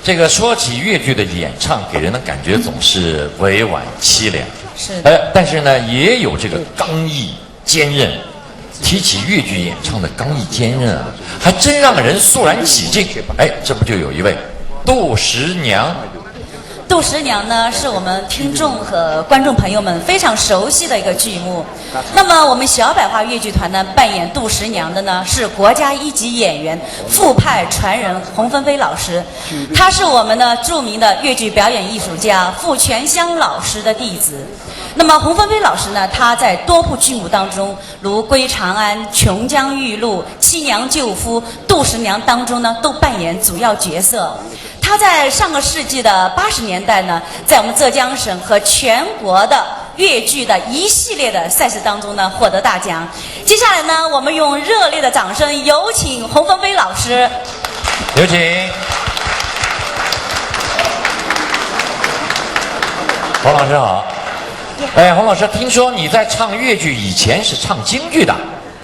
这个说起越剧的演唱，给人的感觉总是委婉凄凉。是的。呃，但是呢，也有这个刚毅坚韧。提起越剧演唱的刚毅坚韧啊，还真让人肃然起敬。哎，这不就有一位杜十娘？杜十娘呢，是我们听众和观众朋友们非常熟悉的一个剧目。那么我们小百花越剧团呢，扮演杜十娘的呢，是国家一级演员、傅派传人洪芬飞老师。他是我们的著名的越剧表演艺术家傅泉香老师的弟子。那么洪芬飞老师呢，他在多部剧目当中，如《归长安》《琼浆玉露》《七娘救夫》《杜十娘》当中呢，都扮演主要角色。他在上个世纪的八十年代呢，在我们浙江省和全国的越剧的一系列的赛事当中呢，获得大奖。接下来呢，我们用热烈的掌声有请洪芬飞老师。有请。洪老师好。哎，洪老师，听说你在唱越剧以前是唱京剧的，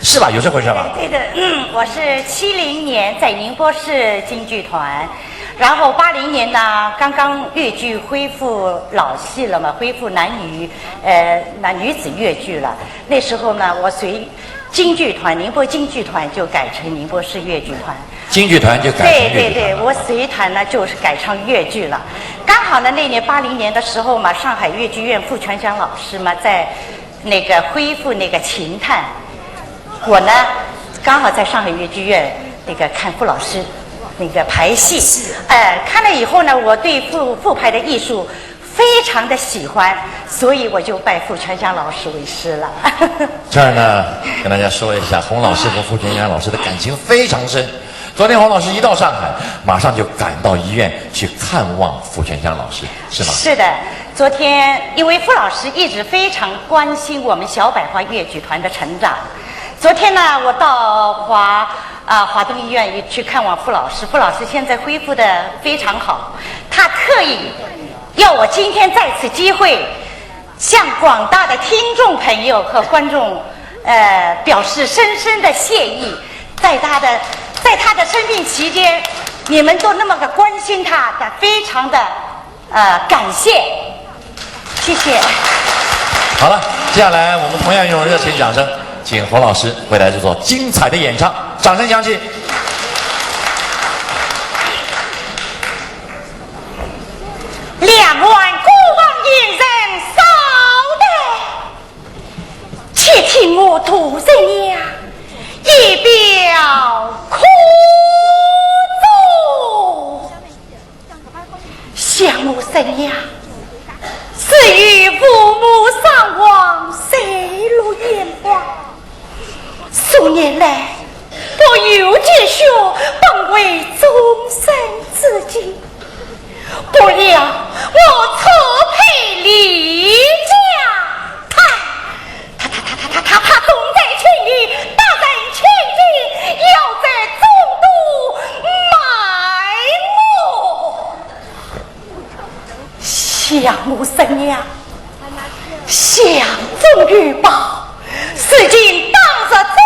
是吧？有这回事吧？对的，嗯，我是七零年在宁波市京剧团，然后八零年呢，刚刚越剧恢复老戏了嘛，恢复男女呃男女子越剧了。那时候呢，我随京剧团，宁波京剧团就改成宁波市越剧团。京剧团就改成越剧团了。对对对，我随团呢就是改唱越剧了。刚好呢，那年八零年的时候嘛，上海越剧院傅泉香老师嘛在那个恢复那个琴探，我呢刚好在上海越剧院那个看傅老师那个排戏，哎，看了以后呢，我对傅傅派的艺术非常的喜欢，所以我就拜傅泉香老师为师了。这儿呢，跟大家说一下，洪老师和傅泉香老师的感情非常深。昨天洪老师一到上海，马上就赶到医院去看望傅泉香老师，是吗？是的，昨天因为傅老师一直非常关心我们小百花越剧团的成长。昨天呢，我到华啊华东医院去看望傅老师，傅老师现在恢复的非常好，他特意要我今天在此机会，向广大的听众朋友和观众，呃，表示深深的谢意。在他的在他的生病期间，你们都那么个关心他，的非常的呃感谢，谢谢。好了，接下来我们同样用热情掌声，请洪老师为大家做精彩的演唱，掌声响起。两岸孤王驿站少待，且听我杜十娘一表苦衷。想我十娘，自幼父母双亡，十娘，箱中有宝，如今当着众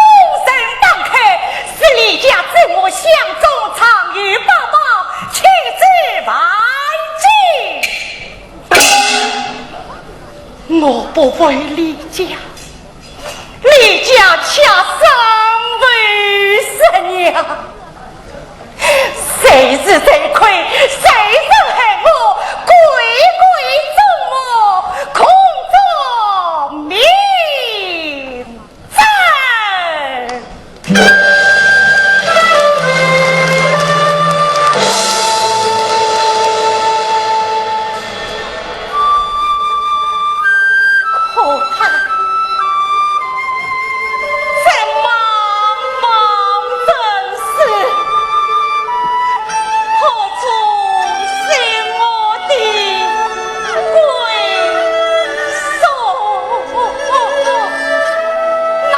人当口，是李家在我箱中藏有宝宝，岂止万金。我不为李家，李家却身为十娘。 谁是罪魁？谁人害我？跪跪众目，孔中明鉴。可叹这茫茫人世，何处寻我的归宿？那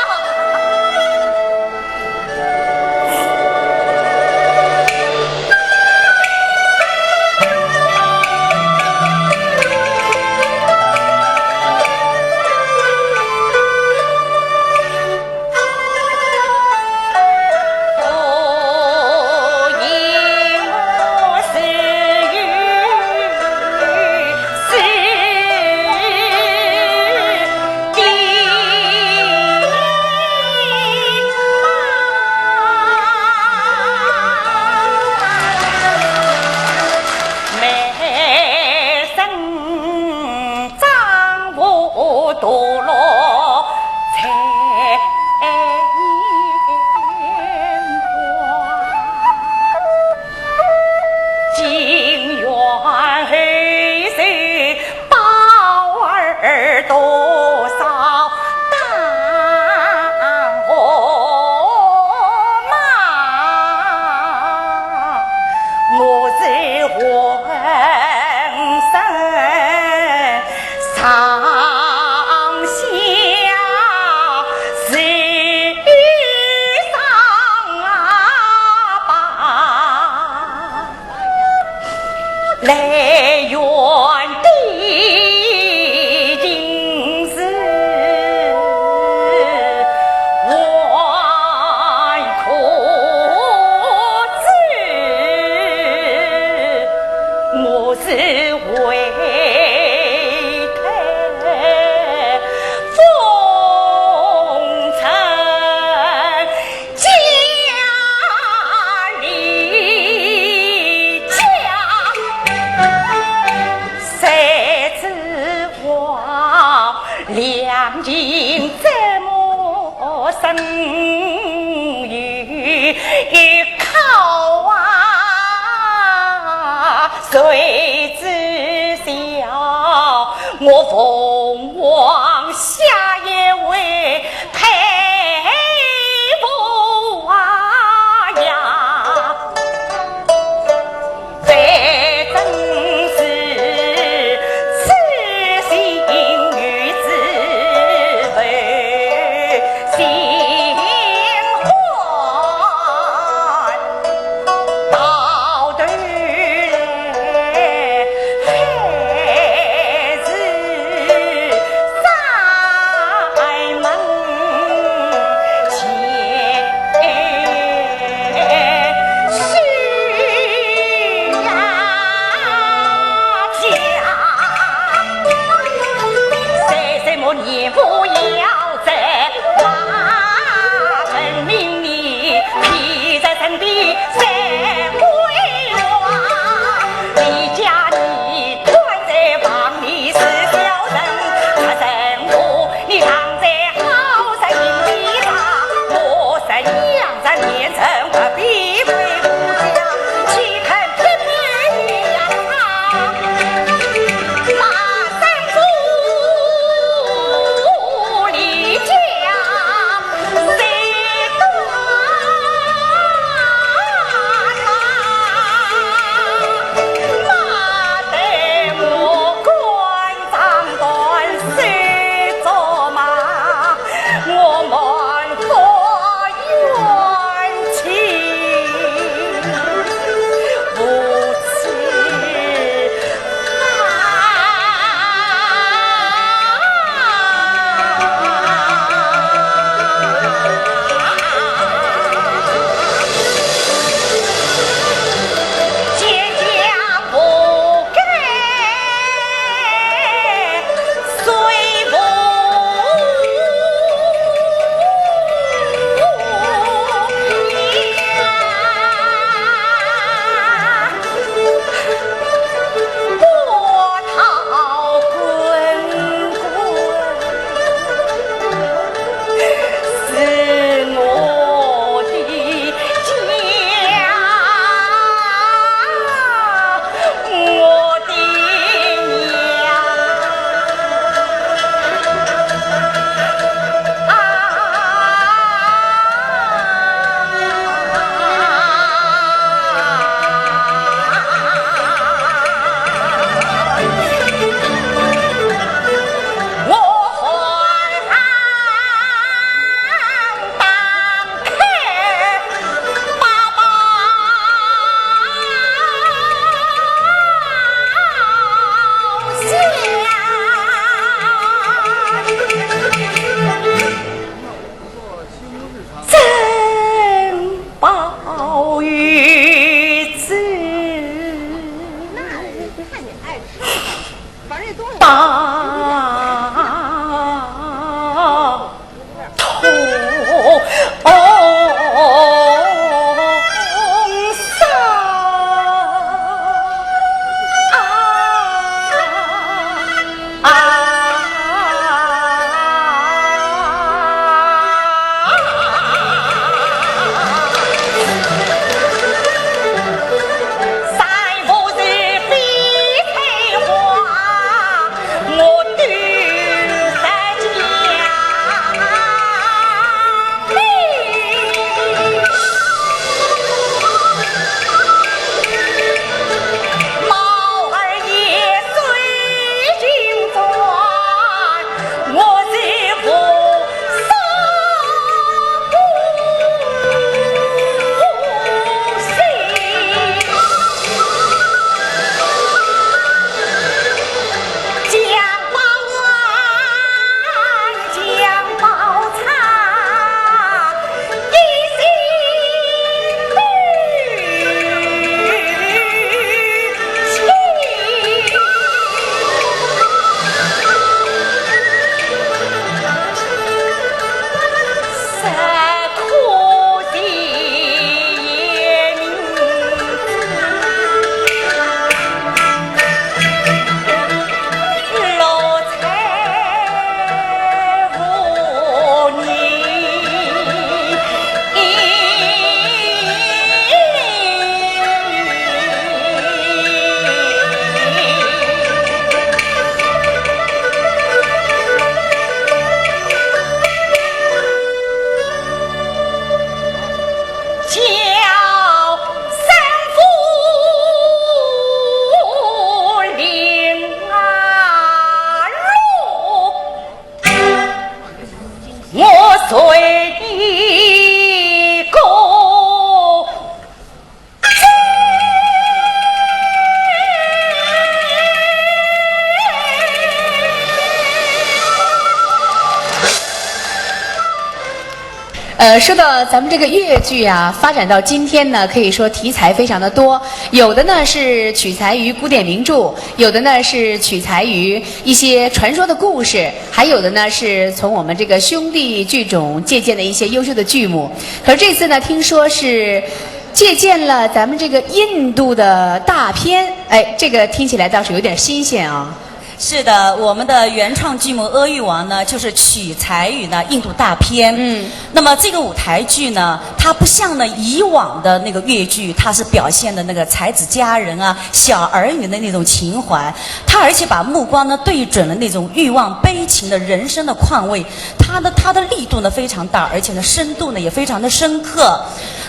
呃，说到咱们这个越剧啊，发展到今天呢，可以说题材非常的多，有的呢是取材于古典名著，有的呢是取材于一些传说的故事，还有的呢是从我们这个兄弟剧种借鉴的一些优秀的剧目。可是这次呢，听说是借鉴了咱们这个印度的大片，哎，这个听起来倒是有点新鲜啊。 是的，我们的原创剧目《阿育王》呢，就是取材于呢印度大片。嗯。那么这个舞台剧呢，它不像呢以往的那个越剧，它是表现的那个才子佳人啊、小儿女的那种情怀，它而且把目光呢对准了那种欲望、悲情的人生的况味，它的它的力度呢非常大，而且呢深度呢也非常的深刻。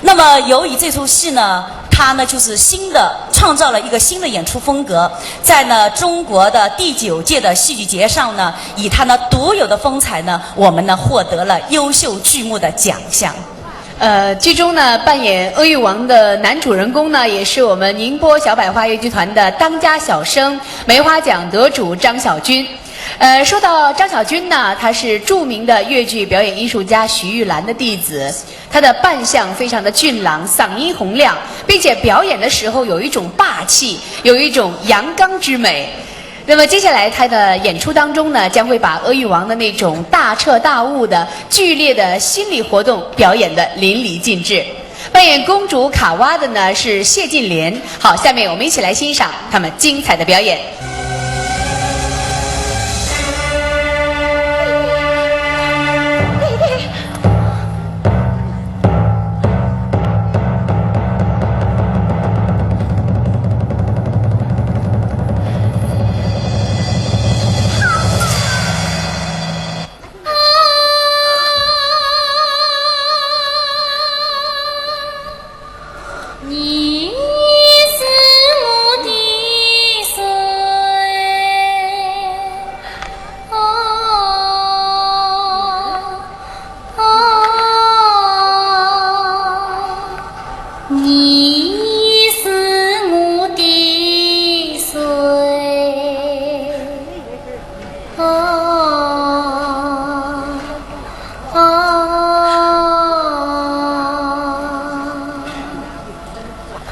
那么由于这出戏呢， 它呢就是新的创造了一个新的演出风格，在呢中国的第九届的戏剧节上呢，以它呢独有的风采呢，我们呢获得了优秀剧目的奖项。呃，剧中呢扮演阿育王的男主人公呢，也是我们宁波小百花越剧团的当家小生，梅花奖得主张小君。呃，说到张小君呢，他是著名的越剧表演艺术家徐玉兰的弟子。 他的扮相非常的俊朗，嗓音洪亮，并且表演的时候有一种霸气，有一种阳刚之美。那么接下来他的演出当中呢，将会把阿育王的那种大彻大悟的、剧烈的心理活动表演得淋漓尽致。扮演公主卡娃的呢是谢晋莲。好，下面我们一起来欣赏他们精彩的表演。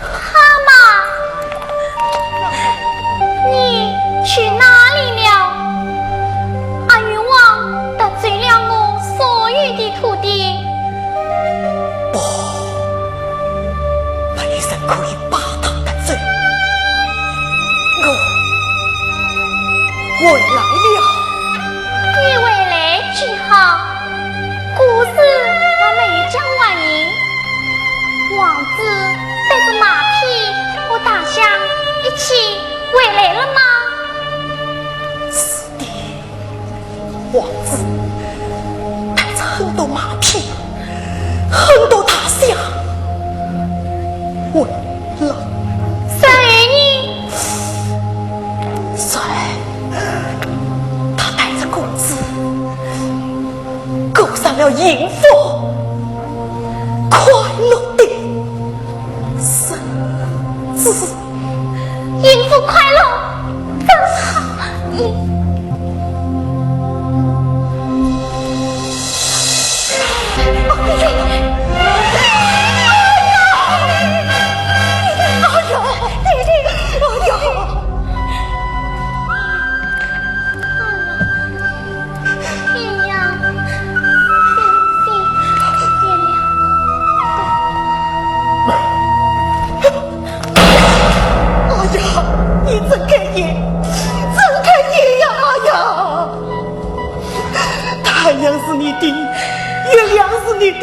蛤蟆，你去哪里了？阿育王得罪了我所有的徒弟。不，没人可以把他得罪。我回来了。你回来真好。 故事还没有讲完呢。王子带着马匹和大象一起回来了吗？是的，王子带着很多马匹，很多大象回来了。然后呢？然后，他带着公子 过上了幸福快乐的日子。幸福快乐，真好。哎呀！ 哎呀，哎呀，哎呀，哎呀！哎呀，你睁开眼，睁开眼呀！哎呀，太阳是你的，月亮是你的，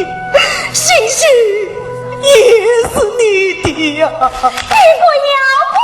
星星也是你的呀！你不要哭！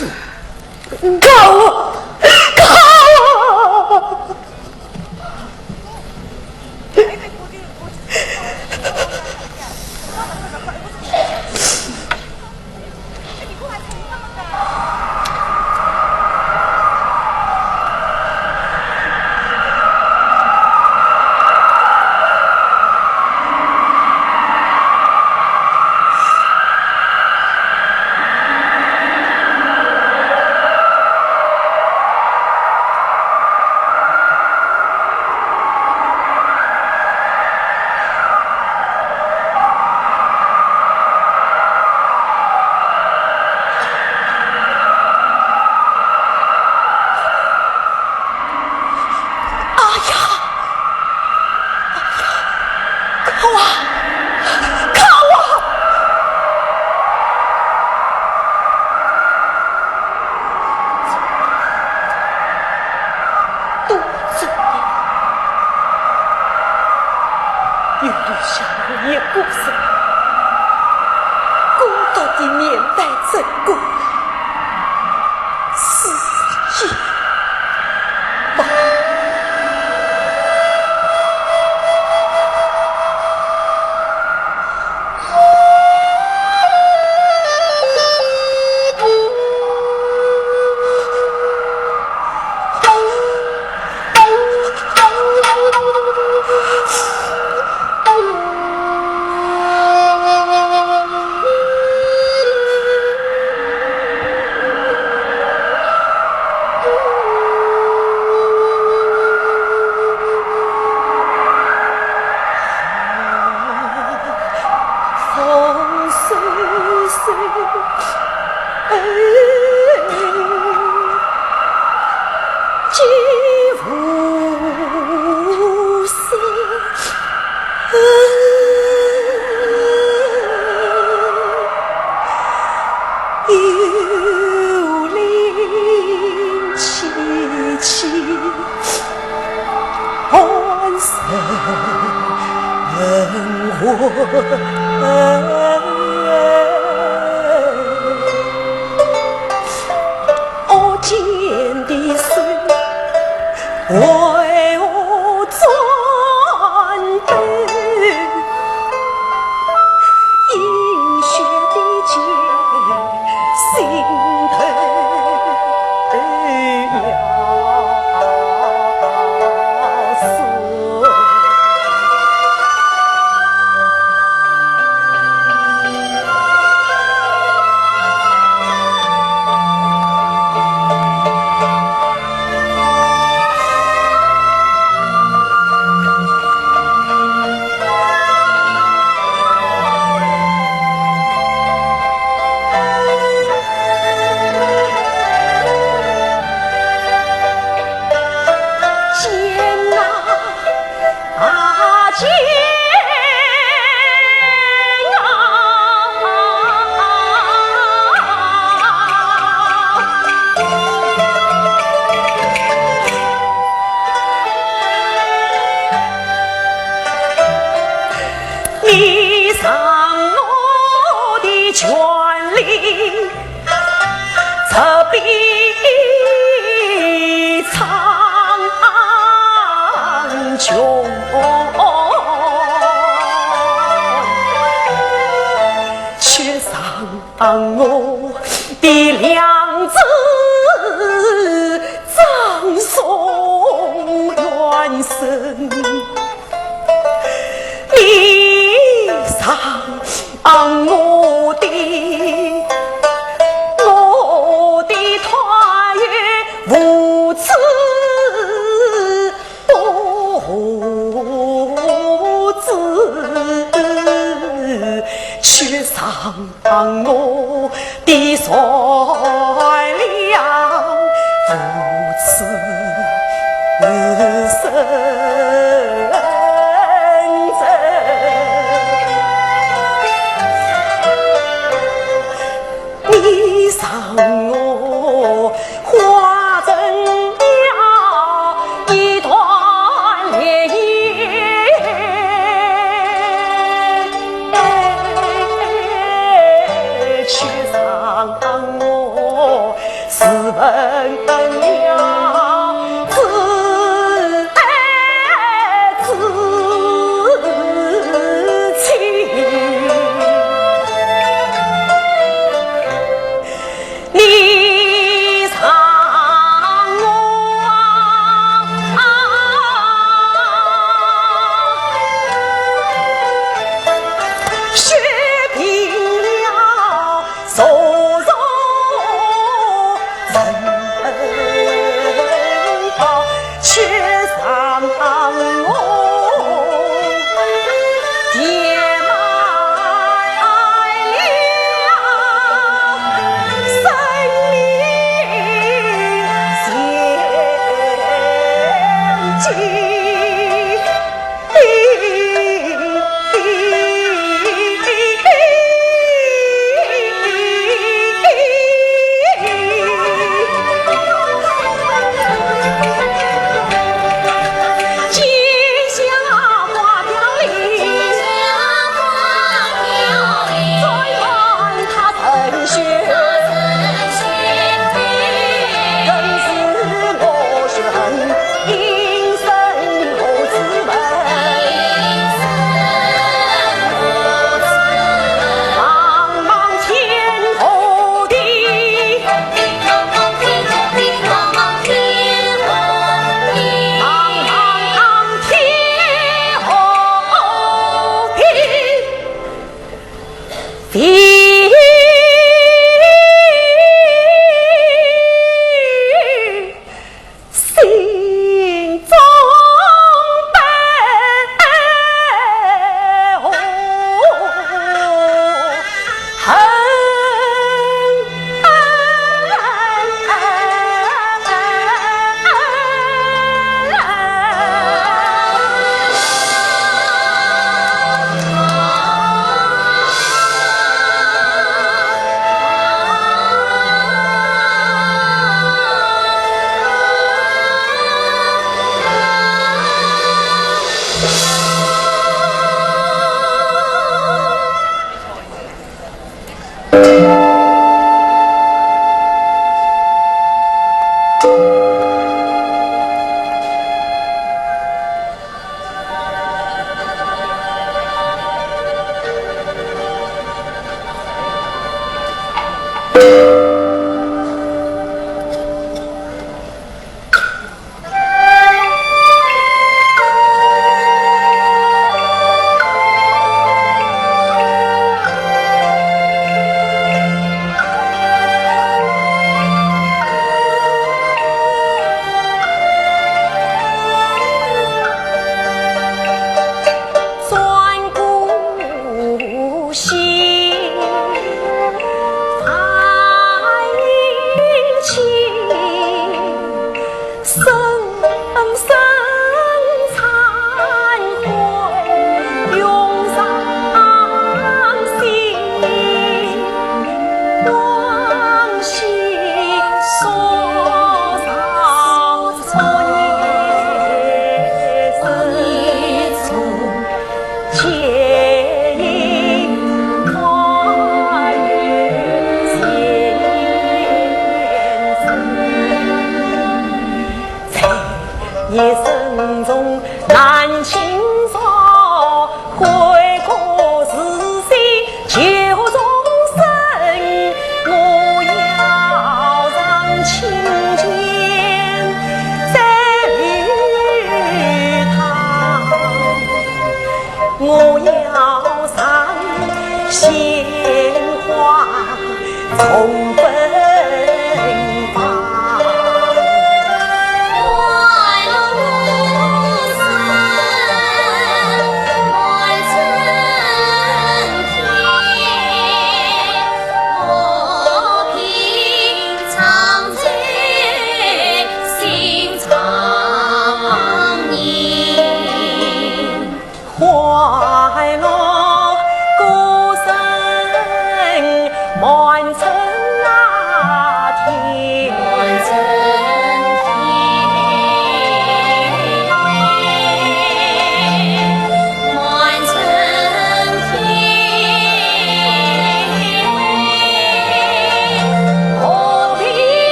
告我，告我！哎呀！哎呀！ 靠啊！靠啊！多嘴呀！又留下我一个人，孤独地面对这个世界。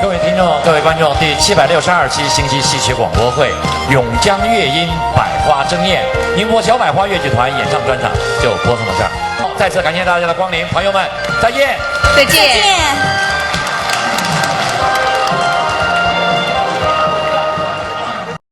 各位听众、各位观众，第七百六十二期星期戏曲广播会《永嘉乐音百花争艳》，宁波小百花越剧团演唱专场就播送到这儿。再次感谢大家的光临，朋友们，再见。再见。再见。